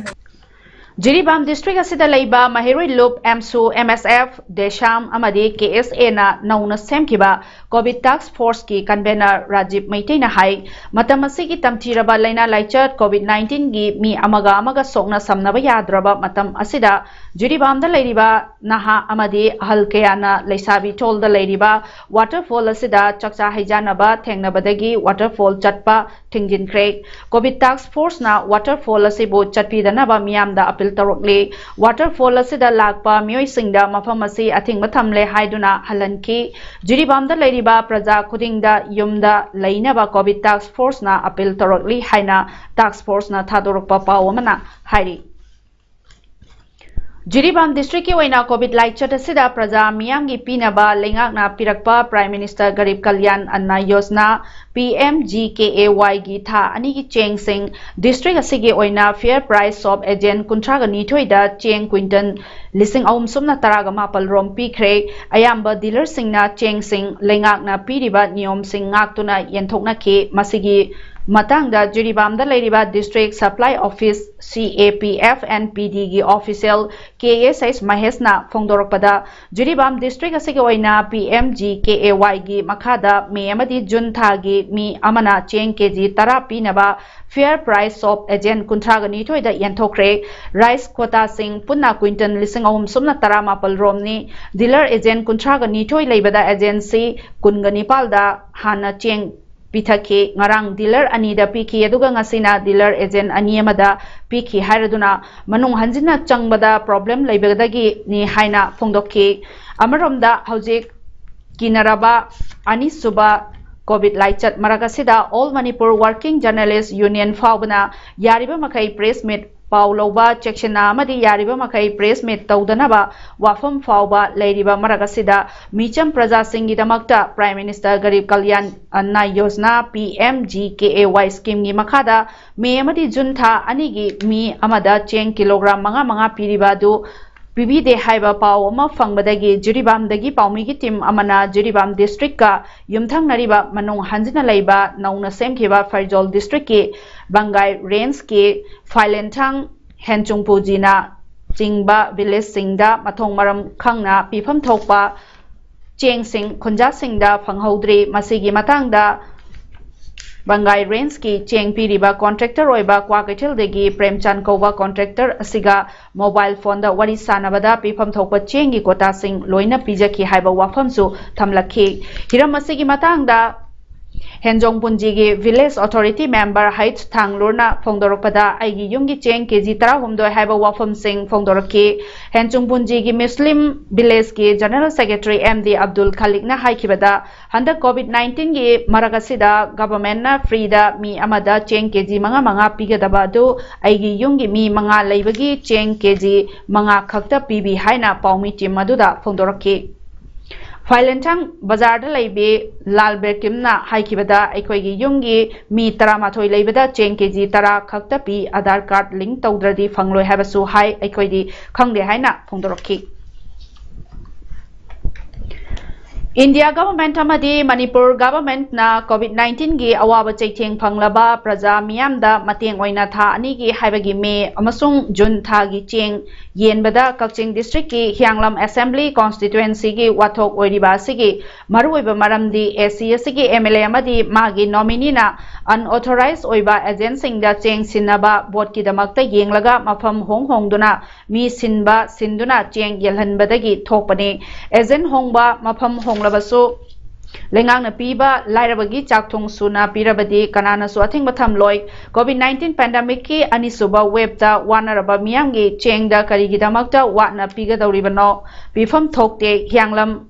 ꯖꯤꯔꯤꯕꯥꯝ ꯗꯤꯁꯇ꯭ꯔꯤꯛ ꯑꯁꯤꯗ ꯂꯩꯕ ꯃꯍꯩꯔꯣꯏ ꯂꯨꯞ, ꯑꯦꯝꯁꯨ, ꯑꯦꯝ ꯑꯦꯁ ꯑꯦꯐ, ꯗꯦꯁꯥꯝ ꯑꯃꯗꯤ ꯀꯦ ꯑꯦꯁ ꯑꯦꯅ ꯅꯧꯅ ꯁꯦꯝꯈꯤꯕ ꯀꯣꯚꯤꯗ ꯇꯥꯁ꯭ꯛ ꯐꯣꯔꯁꯀꯤ ꯀꯟꯚꯦꯅꯔ ꯔꯥꯖꯤꯕ ꯃꯩꯇꯩꯅ ꯍꯥꯏ, ꯃꯇꯝ ꯑꯁꯤꯒꯤ ꯇꯝꯊꯤꯔꯕ ꯂꯥꯏꯅꯥ ꯂꯥꯏꯆꯠ ꯀꯣꯚꯤꯗ ꯅꯥꯏꯟꯇꯤꯟꯒꯤ ꯃꯤ ꯑꯃꯒ ꯑꯃꯒ ꯁꯣꯛꯅ ꯁꯝꯅꯕ ꯌꯥꯗ꯭ꯔꯕ ꯃꯇꯝ ꯑꯁꯤꯗ ꯖꯤꯔꯤꯕꯥꯝꯗ ꯂꯩꯔꯤꯕ ꯅꯍꯥ ꯑꯃꯗꯤ ꯑꯍꯜ ꯀꯌꯥꯅ ꯂꯩꯁꯥꯕꯤ ꯊꯣꯜꯗ ꯂꯩꯔꯤꯕ ꯋꯥꯇꯔꯐꯣꯜ ꯑꯁꯤꯗ ꯆꯥꯛꯆꯥ ꯍꯩꯖꯥꯟꯅꯕ ꯊꯦꯡꯅꯕꯗꯒꯤ ꯋꯥꯇꯔꯐꯣꯜ ꯆꯠꯄ ꯊꯤꯡꯖꯤꯟꯈ꯭ꯔꯦ꯫ ꯀꯣꯚꯤꯗ ꯇꯥꯁ꯭ꯛ ꯐꯣꯔꯁꯅ ꯋꯥꯇꯔꯐꯣꯜ ꯑꯁꯤꯕꯨ ꯆꯠꯄꯤꯗꯅꯕ ꯃꯤꯌꯥꯝꯗ ꯑꯄꯤꯜ ꯇꯧꯔꯛꯂꯤ꯫ ꯋꯥꯇꯔꯐꯣꯜ ꯑꯁꯤꯗ ꯂꯥꯛꯄ ꯃꯤꯑꯣꯏꯁꯤꯡꯗ ꯃꯐꯝ ꯑꯁꯤ ꯑꯊꯤꯡꯕ ꯊꯝꯂꯦ ꯍꯥꯏꯗꯨꯅ ꯍꯜꯍꯟꯈꯤ꯫ ꯖꯤꯔꯤꯕꯥꯝꯗ ꯂꯩꯔꯤꯕ ꯄ꯭ꯔꯖꯥ ꯈꯨꯗꯤꯡꯗ ꯌꯨꯝꯗ ꯂꯩꯅꯕ ꯀꯣꯚꯤꯗ ꯇꯥꯁ꯭ꯛ ꯐꯣꯔꯁꯅ ꯑꯄꯤꯜ ꯇꯧꯔꯛꯂꯤ ꯍꯥꯏꯅ ꯇꯥꯁ꯭ꯛ ꯐꯣꯔꯁꯅ ꯊꯥꯗꯣꯔꯛꯄ ꯄꯥꯎ ꯑꯃꯅ ꯍꯥꯏꯔꯤ꯫ ꯖꯤꯔꯤꯕꯥꯝ ꯗꯤꯁꯇ꯭ꯔꯤꯛꯀꯤ ꯑꯣꯏꯅ ꯀꯣꯚꯤꯗ ꯂꯥꯏꯆꯠ ꯑꯁꯤꯗ ꯄ꯭ꯔꯖꯥ ꯃꯤꯌꯥꯝꯒꯤ ꯄꯤꯅꯕ ꯂꯩꯉꯥꯛꯅ ꯄꯤꯔꯛꯄ prime minister Garib Kalyan Anna Yojana, P M G K A ꯋꯥꯏꯒꯤ ꯊꯥ ꯑꯅꯤꯒꯤ ꯆꯦꯡꯁꯤꯡ, ꯗꯤꯁꯇ꯭ꯔꯤꯛ ꯑꯁꯤꯒꯤ ꯑꯣꯏꯅ ꯐꯤꯌꯔ ꯄ꯭ꯔꯥꯏꯁ ꯁꯣꯞ ꯑꯦꯖꯦꯟ ꯀꯨꯟꯊ꯭ꯔꯥꯒ ꯅꯤꯊꯣꯏꯗ ꯆꯦꯡ ꯀ꯭ꯋꯤꯟꯇꯜ ꯂꯤꯁꯤꯡ ꯑꯍꯨꯝ ꯁꯨꯞꯅ ꯇꯔꯥꯒ ꯃꯥꯄꯜ ꯔꯣꯝ ꯄꯤꯈ꯭ꯔꯦ꯫ ꯑꯌꯥꯝꯕ ꯗꯤꯂꯔꯁꯤꯡꯅ ꯆꯦꯡꯁꯤꯡ ꯂꯩꯉꯥꯛꯅ ꯄꯤꯔꯤꯕ ꯅꯤꯌꯣꯝꯁꯤꯡ ꯉꯥꯛꯇꯨꯅ ꯌꯦꯟꯊꯣꯛꯅꯈꯤ꯫ ꯃꯁꯤꯒꯤ ꯃꯇꯥꯡꯗ ꯖꯤꯔꯤꯕꯥꯝꯗ ꯂꯩꯔꯤꯕ district supply office, C A P F N P ꯗꯤꯒꯤ ꯑꯣꯐꯤꯁꯤꯌꯦꯜ ꯀꯦ ꯑꯦꯁ ꯑꯩꯆ ꯃꯍꯦꯁꯅ ꯐꯣꯡꯗꯣꯔꯛꯄꯗ, ꯖꯤꯔꯤꯕꯥꯝ ꯗꯤꯁꯇ꯭ꯔꯤꯛ ꯑꯁꯤꯒꯤ ꯑꯣꯏꯅ ꯄꯤ ꯑꯦꯝ ꯖꯤ ꯀꯦ ꯑꯦ ꯋꯥꯏꯒꯤ ꯃꯈꯥꯗ ꯃꯦ ꯑꯃꯗꯤ ꯖꯨꯟ ꯊꯥꯒꯤ ꯃꯤ ꯑꯃꯅ ꯆꯦꯡ ꯀꯦ ꯖꯤ ꯇꯔꯥ ꯄꯤꯅꯕ ꯐꯤꯌꯔ ꯄ꯭ꯔꯥꯏꯁ ꯁꯣꯞ ꯑꯦꯖꯦꯟ ꯀꯨꯟꯊ꯭ꯔꯥꯒ ꯅꯤꯊꯣꯏꯗ ꯌꯦꯟꯊꯣꯛꯈ꯭ꯔꯦ꯫ ꯔꯥꯏꯁ ꯀ꯭ꯋꯣꯇꯥꯁꯤꯡ ꯄꯨꯟꯅ ꯀ꯭ꯋꯤꯟꯇꯜ ꯂꯤꯁꯤꯡ ꯑꯍꯨꯝ ꯁꯨꯞꯅ ꯇꯔꯥ ꯃꯥꯄꯜ ꯔꯣꯝꯅꯤ꯫ ꯗꯤꯂꯔ ꯑꯦꯖꯦꯟ ꯀꯨꯟꯊ꯭ꯔꯥꯒ ꯅꯤꯊꯣꯏ ꯂꯩꯕꯗ ꯑꯦꯖꯦꯟꯁꯤ ꯀꯨꯟꯒ ꯅꯤꯄꯥꯜꯗ ꯍꯥꯟꯅ ꯆꯦꯡ ꯄꯤꯊꯛꯈꯤ꯫ ꯉꯔꯥꯡ ꯗꯤꯂꯔ ꯑꯅꯤꯗ ꯄꯤꯈꯤ, ꯑꯗꯨꯒ ꯉꯁꯤꯅ ꯗꯤꯂꯔ ꯑꯦꯖꯦꯟ ꯑꯅꯤ ꯑꯃꯗ ꯄꯤꯈꯤ ꯍꯥꯏꯔꯗꯨꯅ ꯃꯅꯨꯡ ꯍꯟꯖꯤꯟꯅ ꯆꯪꯕꯗ ꯄ꯭ꯔꯣꯕ꯭ꯂꯦꯝ ꯂꯩꯕꯗꯒꯤꯅꯤ ꯍꯥꯏꯅ ꯐꯣꯡꯗꯣꯛꯈꯤ꯫ ꯑꯃꯔꯣꯝꯗ ꯍꯧꯖꯤꯛ ꯀꯤꯅꯔꯕ ꯑꯅꯤꯁꯨꯕ ꯀꯣꯚꯤꯗ ꯂꯥꯏꯆꯠ ꯃꯔꯛ ꯑꯁꯤꯗ All Manipur Working Journalists Union ꯐꯥꯎꯕꯅ ꯌꯥꯔꯤꯕ ꯃꯈꯩ ꯄ꯭ꯔꯦꯁ ꯃꯤꯠ ꯄꯥꯎ ꯂꯧꯕ, ꯆꯦꯛꯁꯤꯟꯅ ꯑꯃꯗꯤ ꯌꯥꯔꯤꯕ ꯃꯈꯩ press meet ꯇꯧꯗꯅꯕ ꯋꯥꯐꯝ ꯐꯥꯎꯕ ꯂꯩꯔꯤꯕ ꯃꯔꯛ ꯑꯁꯤꯗ, ꯃꯤꯆꯝ ꯄ꯭ꯔꯖꯥꯁꯤꯡꯒꯤꯗꯃꯛꯇ Prime Minister Garib Kalyan Anna Yojana, P M G K A Y scheme ꯒꯤ ꯃꯈꯥꯗ ꯃꯦ ꯑꯃꯗꯤ ꯖꯨꯟ ꯊꯥ ꯑꯅꯤꯒꯤ ꯃꯤ ꯑꯃꯗ ꯆꯦꯡ ꯀꯤꯂꯣꯒ꯭ꯔꯥꯝ ꯃꯉꯥ ꯃꯉꯥ ꯄꯤꯔꯤꯕ ꯑꯗꯨ ꯄꯤꯕꯤꯗꯦ ꯍꯥꯏꯕ ꯄꯥꯎ ꯑꯃ ꯐꯪꯕꯗꯒꯤ ꯖꯤꯔꯤꯕꯥꯝꯗꯒꯤ ꯄꯥꯎꯃꯤꯒꯤ team ꯑꯃꯅ ꯖꯤꯔꯤꯕꯥꯝ district ꯀ ꯌꯨꯝꯊꯪꯅꯔꯤꯕ ꯃꯅꯨꯡ ꯍꯟꯖꯤꯟꯅ ꯂꯩꯕ ꯅꯧꯅ ꯁꯦꯝꯈꯤꯕ ꯐꯩꯖꯣꯜ district ꯀꯤ ꯕꯪꯒꯥꯏ range ꯀꯤ ꯐꯥꯏꯂꯦꯟꯊꯥꯡ, ꯍꯦꯟꯆꯨꯡꯄꯨꯖꯤꯅ ꯆꯤꯡꯕ village ꯁꯤꯡꯗ ꯃꯊꯣꯡ ꯃꯔꯝ ꯈꯪꯅ ꯄꯤꯐꯝ ꯊꯣꯛꯄ ꯆꯦꯡꯁꯤꯡ ꯈꯨꯟꯖꯥꯁꯤꯡꯗ ꯐꯪꯍꯧꯗ꯭ꯔꯤ꯫ ꯃꯁꯤꯒꯤ ꯃꯇꯥꯡꯗ ꯕꯪꯒꯥꯏ range ꯀꯤ ꯆꯦꯡ ꯄꯤꯔꯤꯕ contractor ꯑꯣꯏꯕ ꯀ꯭ꯋꯥꯀꯩꯊꯦꯜꯗꯒꯤ ꯄ꯭ꯔꯦꯝꯆꯥꯟ ꯀꯧꯕ contractor ꯑꯁꯤꯒ mobile phone ꯗ ꯋꯥꯔꯤ ꯁꯥꯟꯅꯕꯗ ꯄꯤꯐꯝ ꯊꯣꯛꯄ ꯆꯦꯡꯒꯤ quota ꯁꯤꯡ ꯂꯣꯏꯅ ꯄꯤꯖꯈꯤ ꯍꯥꯏꯕ ꯋꯥꯐꯝꯁꯨ ꯊꯝꯂꯛꯈꯤ꯫ ꯍꯤꯔꯝ ꯑꯁꯤꯒꯤ ꯃꯇꯥꯡꯗ ꯍꯦꯟꯖꯣꯡ ꯄꯨꯟꯖꯤꯒꯤ village authority member H ꯊꯥꯡꯂꯨꯔꯅ ꯐꯣꯡꯗꯣꯔꯛꯄꯗ, ꯑꯩꯒꯤ ꯌꯨꯝꯒꯤ ꯆꯦꯡ ꯀꯦꯖꯤ ꯇꯔꯥꯍꯨꯝꯗꯣꯏ ꯍꯥꯏꯕ ꯋꯥꯐꯝꯁꯤꯡ ꯐꯣꯡꯗꯣꯔꯛꯈꯤ꯫ ꯍꯦꯟꯆꯨꯡ ꯄꯨꯟꯖꯤꯒꯤ ꯃꯨꯁꯂꯤꯝ village ꯀꯤ general secretary M D Abdul Khalik ꯅ ꯍꯥꯏꯈꯤꯕꯗ, ꯍꯟꯗꯛ COVID nineteen ꯒꯤ ꯃꯔꯛ ꯑꯁꯤꯗ government ꯅ free ꯗ ꯃꯤ ꯑꯃꯗ ꯆꯦꯡ ꯀꯦꯖꯤ ꯃꯉꯥ ꯃꯉꯥ ꯄꯤꯒꯗꯕ ꯑꯗꯨ ꯑꯩꯒꯤ ꯌꯨꯝꯒꯤ ꯃꯤ ꯃꯉꯥ ꯂꯩꯕꯒꯤ ꯆꯦꯡ ꯀꯦꯖꯤ ꯃꯉꯥ ꯈꯛꯇ ꯄꯤꯕꯤ ꯍꯥꯏꯅ ꯄꯥꯎꯃꯤ team ꯑꯗꯨꯗ ꯐꯣꯡꯗꯣꯔꯛꯈꯤ꯫ ꯐꯥꯏꯂꯦꯟꯊꯥꯡ ꯕꯖꯥꯔꯗ ꯂꯩꯕꯤ ꯂꯥꯜ ꯕꯦꯀꯤꯝꯅ ꯍꯥꯏꯈꯤꯕꯗ, ꯑꯩꯈꯣꯏꯒꯤ ꯌꯨꯝꯒꯤ ꯃꯤ ꯇꯔꯥꯃꯥꯊꯣꯏ ꯂꯩꯕꯗ ꯆꯦꯡ ꯀꯦꯖꯤ ꯇꯔꯥ ꯈꯛꯇ ꯄꯤ, Aadhaar card link ꯇꯧꯗ꯭ꯔꯗꯤ ꯐꯪꯂꯣꯏ ꯍꯥꯏꯕꯁꯨ ꯍꯥꯏ, ꯑꯩꯈꯣꯏꯗꯤ ꯈꯪꯗꯦ ꯍꯥꯏꯅ ꯐꯣꯡꯗꯣꯔꯛꯈꯤ꯫ India government ꯑꯃꯗꯤ ꯃꯅꯤꯄꯨꯔ government ꯅ COVID nineteen ꯒꯤ ꯑꯋꯥꯕ ꯆꯩꯊꯦꯡ ꯐꯪꯂꯕ ꯄ꯭ꯔꯖꯥ ꯃꯤꯌꯥꯝꯗ ꯃꯇꯦꯡ ꯑꯣꯏꯅ ꯊꯥ ꯑꯅꯤꯒꯤ ꯍꯥꯏꯕꯒꯤ ꯃꯦ ꯑꯃꯁꯨꯡ ꯖꯨꯟ ꯊꯥꯒꯤ ꯆꯦꯡ ꯌꯦꯟꯕꯗ ꯀꯛꯆꯤꯡ district ꯀꯤ ꯍꯤꯌꯥꯡꯂꯝ Assembly constituency ꯒꯤ ꯋꯥꯊꯣꯛ ꯑꯣꯏꯔꯤꯕ ꯑꯁꯤꯒꯤ ꯃꯔꯨꯑꯣꯏꯕ ꯃꯔꯝꯗꯤ, A C ꯑꯁꯤꯒꯤ M L A ꯑꯃꯗꯤ ꯃꯥꯒꯤ nominee ꯅ unauthorized ꯑꯣꯏꯕ agent ꯁꯤꯡꯗ ꯆꯦꯡ ꯁꯤꯟꯅꯕ vote ꯀꯤꯗꯃꯛꯇ ꯌꯦꯡꯂꯒ ꯃꯐꯝ ꯍꯣꯡ ꯍꯣꯡꯗꯨꯅ ꯃꯤ ꯁꯤꯟꯕ ꯁꯤꯟꯗꯨꯅ ꯆꯦꯡ ꯌꯦꯜꯍꯟꯕꯗꯒꯤ ꯊꯣꯛꯄꯅꯤ꯫ Agent ꯍꯣꯡꯕ, ꯃꯐꯝ ꯍꯣꯡꯂꯕꯁꯨ ꯂꯩꯉꯥꯛꯅ ꯄꯤꯕ ꯂꯥꯏꯔꯕꯒꯤ ꯆꯥꯛ ꯊꯣꯡ ꯁꯨꯅ ꯄꯤꯔꯕꯗꯤ ꯀꯅꯥꯅꯁꯨ ꯑꯊꯤꯡꯕ ꯊꯝꯂꯣꯏ꯫ COVID nineteen pandemic ꯀꯤ ꯑꯅꯤꯁꯨꯕ wave ꯇ ꯋꯥꯅꯔꯕ ꯃꯤꯌꯥꯝꯒꯤ ꯆꯦꯡꯗ ꯀꯔꯤꯒꯤꯗꯃꯛꯇ ꯋꯥꯠꯅ ꯄꯤꯒꯗꯧꯔꯤꯕꯅꯣ? ꯄꯤꯐꯝ ꯊꯣꯛꯇꯦ꯫ ꯍꯤꯌꯥꯡꯂꯝ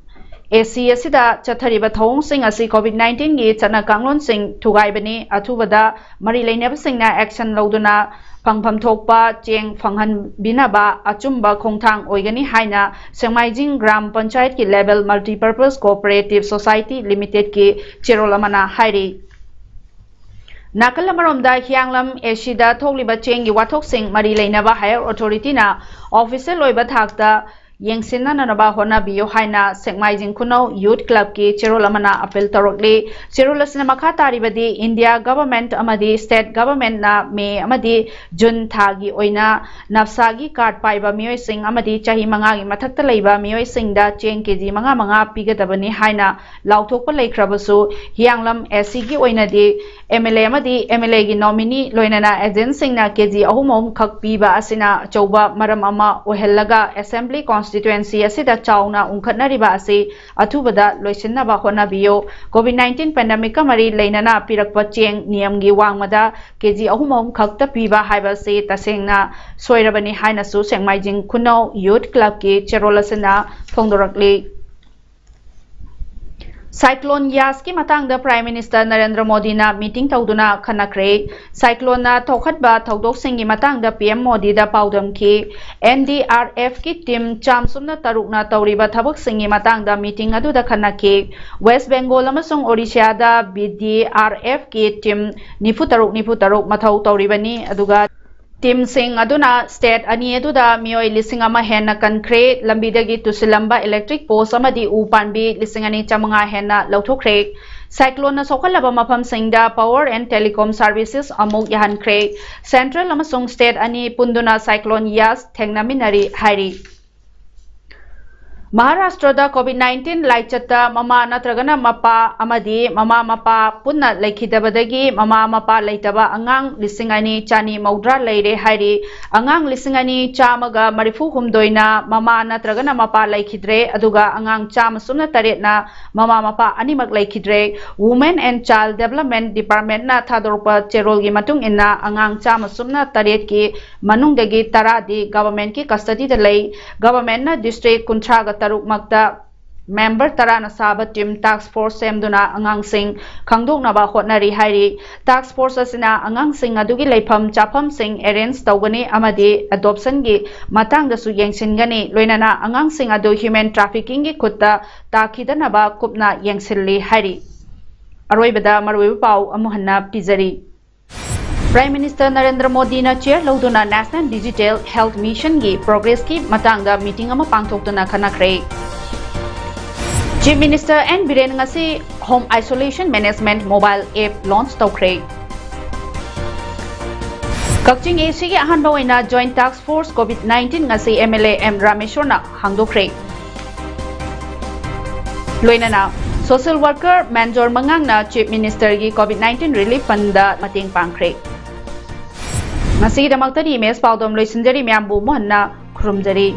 ꯑꯦꯁꯤ ꯑꯁꯤꯗ ꯆꯠꯊꯔꯤꯕ ꯊꯧꯑꯣꯡꯁꯤꯡ ꯑꯁꯤ COVID nineteen ꯒꯤ ꯆꯠꯅ ꯀꯥꯡꯂꯣꯟꯁꯤꯡ ꯊꯨꯒꯥꯏꯕꯅꯤ꯫ ꯑꯊꯨꯕꯗ ꯃꯔꯤ ꯂꯩꯅꯕꯁꯤꯡꯅ action ꯂꯧꯗꯨꯅ ꯐꯪꯐꯝ ꯊꯣꯛꯄ ꯆꯦꯡ ꯐꯪꯍꯟꯕꯤꯅꯕ ꯑꯆꯨꯝꯕ ꯈꯣꯡꯊꯥꯡ ꯑꯣꯏꯒꯅꯤ ꯍꯥꯏꯅ ꯁꯦꯛꯃꯥꯏꯖꯤꯡ ꯒ꯭ꯔꯥꯝ ꯄꯟꯆꯥꯌꯠꯀꯤ Level Multipurpose Cooperative Society Limited ꯀꯤ ꯆꯦꯔꯣꯜ ꯑꯃꯅ ꯍꯥꯏꯔꯤ꯫ ꯅꯥꯀꯜ ꯑꯃꯔꯣꯝꯗ, ꯍꯤꯌꯥꯡꯂꯝ ꯑꯦꯁꯤꯗ ꯊꯣꯛꯂꯤꯕ ꯆꯦꯡꯒꯤ ꯋꯥꯊꯣꯛꯁꯤꯡ ꯃꯔꯤ ꯂꯩꯅꯕ higher authority ꯅ official ꯑꯣꯏꯕ ꯊꯥꯛꯇ ꯌꯦꯡꯁꯤꯟꯅꯅꯕ ꯍꯣꯠꯅꯕꯤꯌꯨ ꯍꯥꯏꯅ ꯁꯦꯛꯃꯥꯏꯖꯤꯡ ꯈꯨꯅꯧ Youth Club ꯀꯤ ꯆꯦꯔꯣꯜ ꯑꯃꯅ appeal ꯇꯧꯔꯛꯂꯤ꯫ ꯆꯦꯔꯣꯜ ꯑꯁꯤꯅ ꯃꯈꯥ ꯇꯥꯔꯤꯕꯗꯤ, India Government ꯑꯃꯗꯤ State Government ꯅ May ꯑꯃꯗꯤ June ꯊꯥꯒꯤ ꯑꯣꯏꯅ ꯅꯞꯁꯥꯒꯤ card ꯄꯥꯏꯕ ꯃꯤꯑꯣꯏꯁꯤꯡ ꯑꯃꯗꯤ ꯆꯍꯤ ꯃꯉꯥꯒꯤ ꯃꯊꯛꯇ ꯂꯩꯕ ꯃꯤꯑꯣꯏꯁꯤꯡꯗ ꯆꯦꯡ ꯀꯦꯖꯤ ꯃꯉꯥ ꯃꯉꯥ ꯄꯤꯒꯗꯕꯅꯤ ꯍꯥꯏꯅ ꯂꯥꯎꯊꯣꯛꯄ ꯂꯩꯈ꯭ꯔꯕꯁꯨ, ꯍꯤꯌꯥꯡꯂꯝ ꯑꯦꯁꯤꯒꯤ ꯑꯣꯏꯅꯗꯤ MLA ꯑꯃꯗꯤ MLA ꯒꯤ nominee ꯂꯣꯏꯅꯅ agent ꯁꯤꯡꯅ ꯀꯦꯖꯤ ꯑꯍꯨꯝ ꯑꯍꯨꯝ ꯈꯛ ꯄꯤꯕ ꯑꯁꯤꯅ ꯑꯆꯧꯕ ꯃꯔꯝ ꯑꯃ ꯑꯣꯏꯍꯜꯂꯒ, Assembly Constituency ꯑꯁꯤꯗ ꯆꯥꯎꯅ ꯎꯪꯈꯠꯅꯔꯤꯕ ꯑꯁꯤ ꯑꯊꯨꯕꯗ ꯂꯣꯏꯁꯤꯟꯅꯕ ꯍꯣꯠꯅꯕꯤꯌꯨ꯫ COVID nineteen pandemic ꯀ ꯃꯔꯤ ꯂꯩꯅꯅ ꯄꯤꯔꯛꯄ ꯆꯦꯡ ꯅꯤꯌꯝꯒꯤ ꯋꯥꯡꯃꯗ ꯀꯦꯖꯤ ꯑꯍꯨꯝ ꯑꯍꯨꯝ ꯈꯛꯇ ꯄꯤꯕ ꯍꯥꯏꯕꯁꯤ ꯇꯁꯦꯡꯅ ꯁꯣꯏꯔꯕꯅꯤ ꯍꯥꯏꯅꯁꯨ ꯁꯦꯛꯃꯥꯏꯖꯤꯡ ꯈꯨꯅꯧ Youth Club ꯀꯤ ꯆꯦꯔꯣꯜ ꯑꯁꯤꯅ ꯐꯣꯡꯗꯣꯔꯛꯂꯤ꯫ Cyclone ꯌꯥꯁꯀꯤ ꯃꯇꯥꯡꯗ Prime Minister ꯅꯔꯦꯟꯗ꯭ꯔ ꯃꯣꯗꯤꯅ meeting ꯇꯧꯗꯨꯅ ꯈꯟꯅꯈ꯭ꯔꯦ꯫ Cyclone ꯅ ꯊꯣꯛꯍꯟꯕ ꯊꯧꯗꯣꯛꯁꯤꯡꯒꯤ ꯃꯇꯥꯡꯗ PM ꯃꯣꯗꯤꯗ ꯄꯥꯎꯗꯝꯈꯤ꯫ NDRF ꯀꯤ team ꯆꯥꯝ ꯁꯨꯞꯅ ꯇꯔꯨꯛꯅ ꯇꯧꯔꯤꯕ ꯊꯕꯛꯁꯤꯡꯒꯤ ꯃꯇꯥꯡꯗ meeting ꯑꯗꯨꯗ ꯈꯟꯅꯈꯤ꯫ West Bengal ꯑꯃꯁꯨꯡ Odisha ꯗ BDRF ꯀꯤ team ꯅꯤꯐꯨ ꯇꯔꯨꯛ ꯅꯤꯐꯨ ꯇꯔꯨꯛ ꯃꯊꯧ ꯇꯧꯔꯤꯕꯅꯤ, ꯑꯗꯨꯒ team ꯁꯤꯡ ꯑꯗꯨꯅ state ꯑꯅꯤ ꯑꯗꯨꯗ ꯃꯤꯑꯣꯏ ꯂꯤꯁꯤꯡ ꯑꯃ ꯍꯦꯟꯅ ꯀꯟꯈ꯭ꯔꯦ꯫ ꯂꯝꯕꯤꯗꯒꯤ ꯇꯨꯁꯤꯜꯂꯝꯕ electric post ꯑꯃꯗꯤ ꯎ ꯄꯥꯝꯕꯤ ꯂꯤꯁꯤꯡ ꯑꯅꯤ ꯆꯥꯃꯉꯥ ꯍꯦꯟꯅ ꯂꯧꯊꯣꯛꯈ꯭ꯔꯦ꯫ Cyclone ꯅ ꯁꯣꯛꯍꯜꯂꯕ ꯃꯐꯝꯁꯤꯡꯗ power and telecom services ꯑꯃꯨꯛ ꯌꯥꯍꯟꯈ꯭ꯔꯦ꯫ Central ꯑꯃꯁꯨꯡ state ꯑꯅꯤ ꯄꯨꯟꯗꯨꯅ Cyclone ꯌꯥꯁ ꯊꯦꯡꯅꯃꯤꯟꯅꯔꯤ ꯍꯥꯏꯔꯤ꯫ ꯃꯍꯥꯔꯥꯁꯇ꯭ꯔꯗ COVID nineteen ꯂꯥꯏꯆꯠꯇ ꯃꯃꯥ ꯅꯠꯇ꯭ꯔꯒꯅ ꯃꯄꯥ ꯑꯃꯗꯤ ꯃꯃꯥ ꯃꯄꯥ ꯄꯨꯟꯅ ꯂꯩꯈꯤꯗꯕꯗꯒꯤ ꯃꯃꯥ ꯃꯄꯥ ꯂꯩꯇꯕ ꯑꯉꯥꯡ ꯂꯤꯁꯤꯡ ꯑꯅꯤ ꯆꯅꯤ ꯃꯧꯗ꯭ꯔꯥ ꯂꯩꯔꯦ ꯍꯥꯏꯔꯤ꯫ ꯑꯉꯥꯡ ꯂꯤꯁꯤꯡ ꯑꯅꯤ ꯆꯥꯝꯃꯒ ꯃꯔꯤꯐꯨ ꯍꯨꯝꯗꯣꯏꯅ ꯃꯃꯥ ꯅꯠꯇ꯭ꯔꯒꯅ ꯃꯄꯥ ꯂꯩꯈꯤꯗ꯭ꯔꯦ, ꯑꯗꯨꯒ ꯑꯉꯥꯡ ꯆꯥꯝꯃ ꯁꯨꯞꯅ ꯇꯔꯦꯠꯅ ꯃꯃꯥ ꯃꯄꯥ ꯑꯅꯤꯃꯛ ꯂꯩꯈꯤꯗ꯭ꯔꯦ꯫ Women and Child Development Department ꯅ ꯊꯥꯗꯣꯔꯛꯄ ꯆꯦꯔꯣꯜꯒꯤ ꯃꯇꯨꯡ ꯏꯟꯅ, ꯑꯉꯥꯡ ꯆꯥꯝꯃ ꯁꯨꯞꯅ ꯇꯔꯦꯠꯀꯤ ꯃꯅꯨꯡꯗꯒꯤ ꯇꯔꯥꯗꯤ government ꯀꯤ custody ꯗ ꯂꯩ꯫ Government ꯅ district ꯀꯨꯟꯊ꯭ꯔꯥꯒ ꯇꯔꯨꯛ ꯃꯛꯇ member ꯇꯔꯥꯅ ꯁꯥꯕ team task force ꯁꯦꯝꯗꯨꯅ ꯑꯉꯥꯡꯁꯤꯡ ꯈꯪꯗꯣꯛꯅꯕ ꯍꯣꯠꯅꯔꯤ ꯍꯥꯏꯔꯤ꯫ Task force ꯑꯁꯤꯅ ꯑꯉꯥꯡꯁꯤꯡ ꯑꯗꯨꯒꯤ ꯂꯩꯐꯝ ꯆꯥꯐꯝꯁꯤꯡ arrange ꯇꯧꯒꯅꯤ ꯑꯃꯗꯤ adoption ꯒꯤ ꯃꯇꯥꯡꯗꯁꯨ ꯌꯦꯡꯁꯤꯟꯒꯅꯤ꯫ ꯂꯣꯏꯅꯅ ꯑꯉꯥꯡꯁꯤꯡ ꯑꯗꯨ human trafficking ꯒꯤ ꯈꯨꯠꯇ ꯇꯥꯈꯤꯗꯅꯕ ꯀꯨꯞꯅ ꯌꯦꯡꯁꯤꯜꯂꯤ ꯍꯥꯏꯔꯤ꯫ ꯑꯔꯣꯏꯕꯗ ꯃꯔꯨꯑꯣꯏꯕ ꯄꯥꯎ ꯑꯃꯨꯛ ꯍꯟꯅ ꯄꯤꯖꯔꯤ꯫ Prime Minister ꯅꯔꯦꯟꯗ꯭ꯔ ꯃꯣꯗꯤꯅ chair ꯂꯧꯗꯨꯅ National Digital Health Mission ꯒꯤ progress ꯀꯤ ꯃꯇꯥꯡꯗ meeting ꯑꯃ ꯄꯥꯡꯊꯣꯛꯇꯨꯅ ꯈꯟꯅꯈ꯭ꯔꯦ꯫ Chief Minister N ꯕꯤꯔꯦꯟ ꯉꯁꯤ Home Isolation Management mobile app launch ꯇꯧꯈ꯭ꯔꯦ꯫ ꯀꯛꯆꯤꯡ A C ꯒꯤ ꯑꯍꯥꯟꯕ ꯑꯣꯏꯅ Joint Task Force COVID nineteen ꯉꯁꯤ M L A M ꯔꯥꯃꯦꯁꯣꯔꯅ ꯍꯥꯡꯗꯣꯛꯈ꯭ꯔꯦ꯫ ꯂꯣꯏꯅꯅ social worker ꯃꯦꯟꯖꯣꯔ ꯃꯉꯥꯡꯅ Chief Minister ꯒꯤ COVID nineteen relief fund ꯗ ꯃꯇꯦꯡ ꯄꯥꯡꯈ꯭ꯔꯦ꯫ ꯉꯁꯤꯒꯤꯗꯃꯛꯇꯗꯤ ꯏꯃꯦꯖ ꯄꯥꯎꯗꯝ ꯂꯣꯏꯁꯤꯟꯖꯔꯤ꯫ ꯃꯌꯥꯝꯕꯨ ꯑꯃꯨꯛ ꯍꯟꯅ ꯈꯨꯔꯨꯝꯖꯔꯤ꯫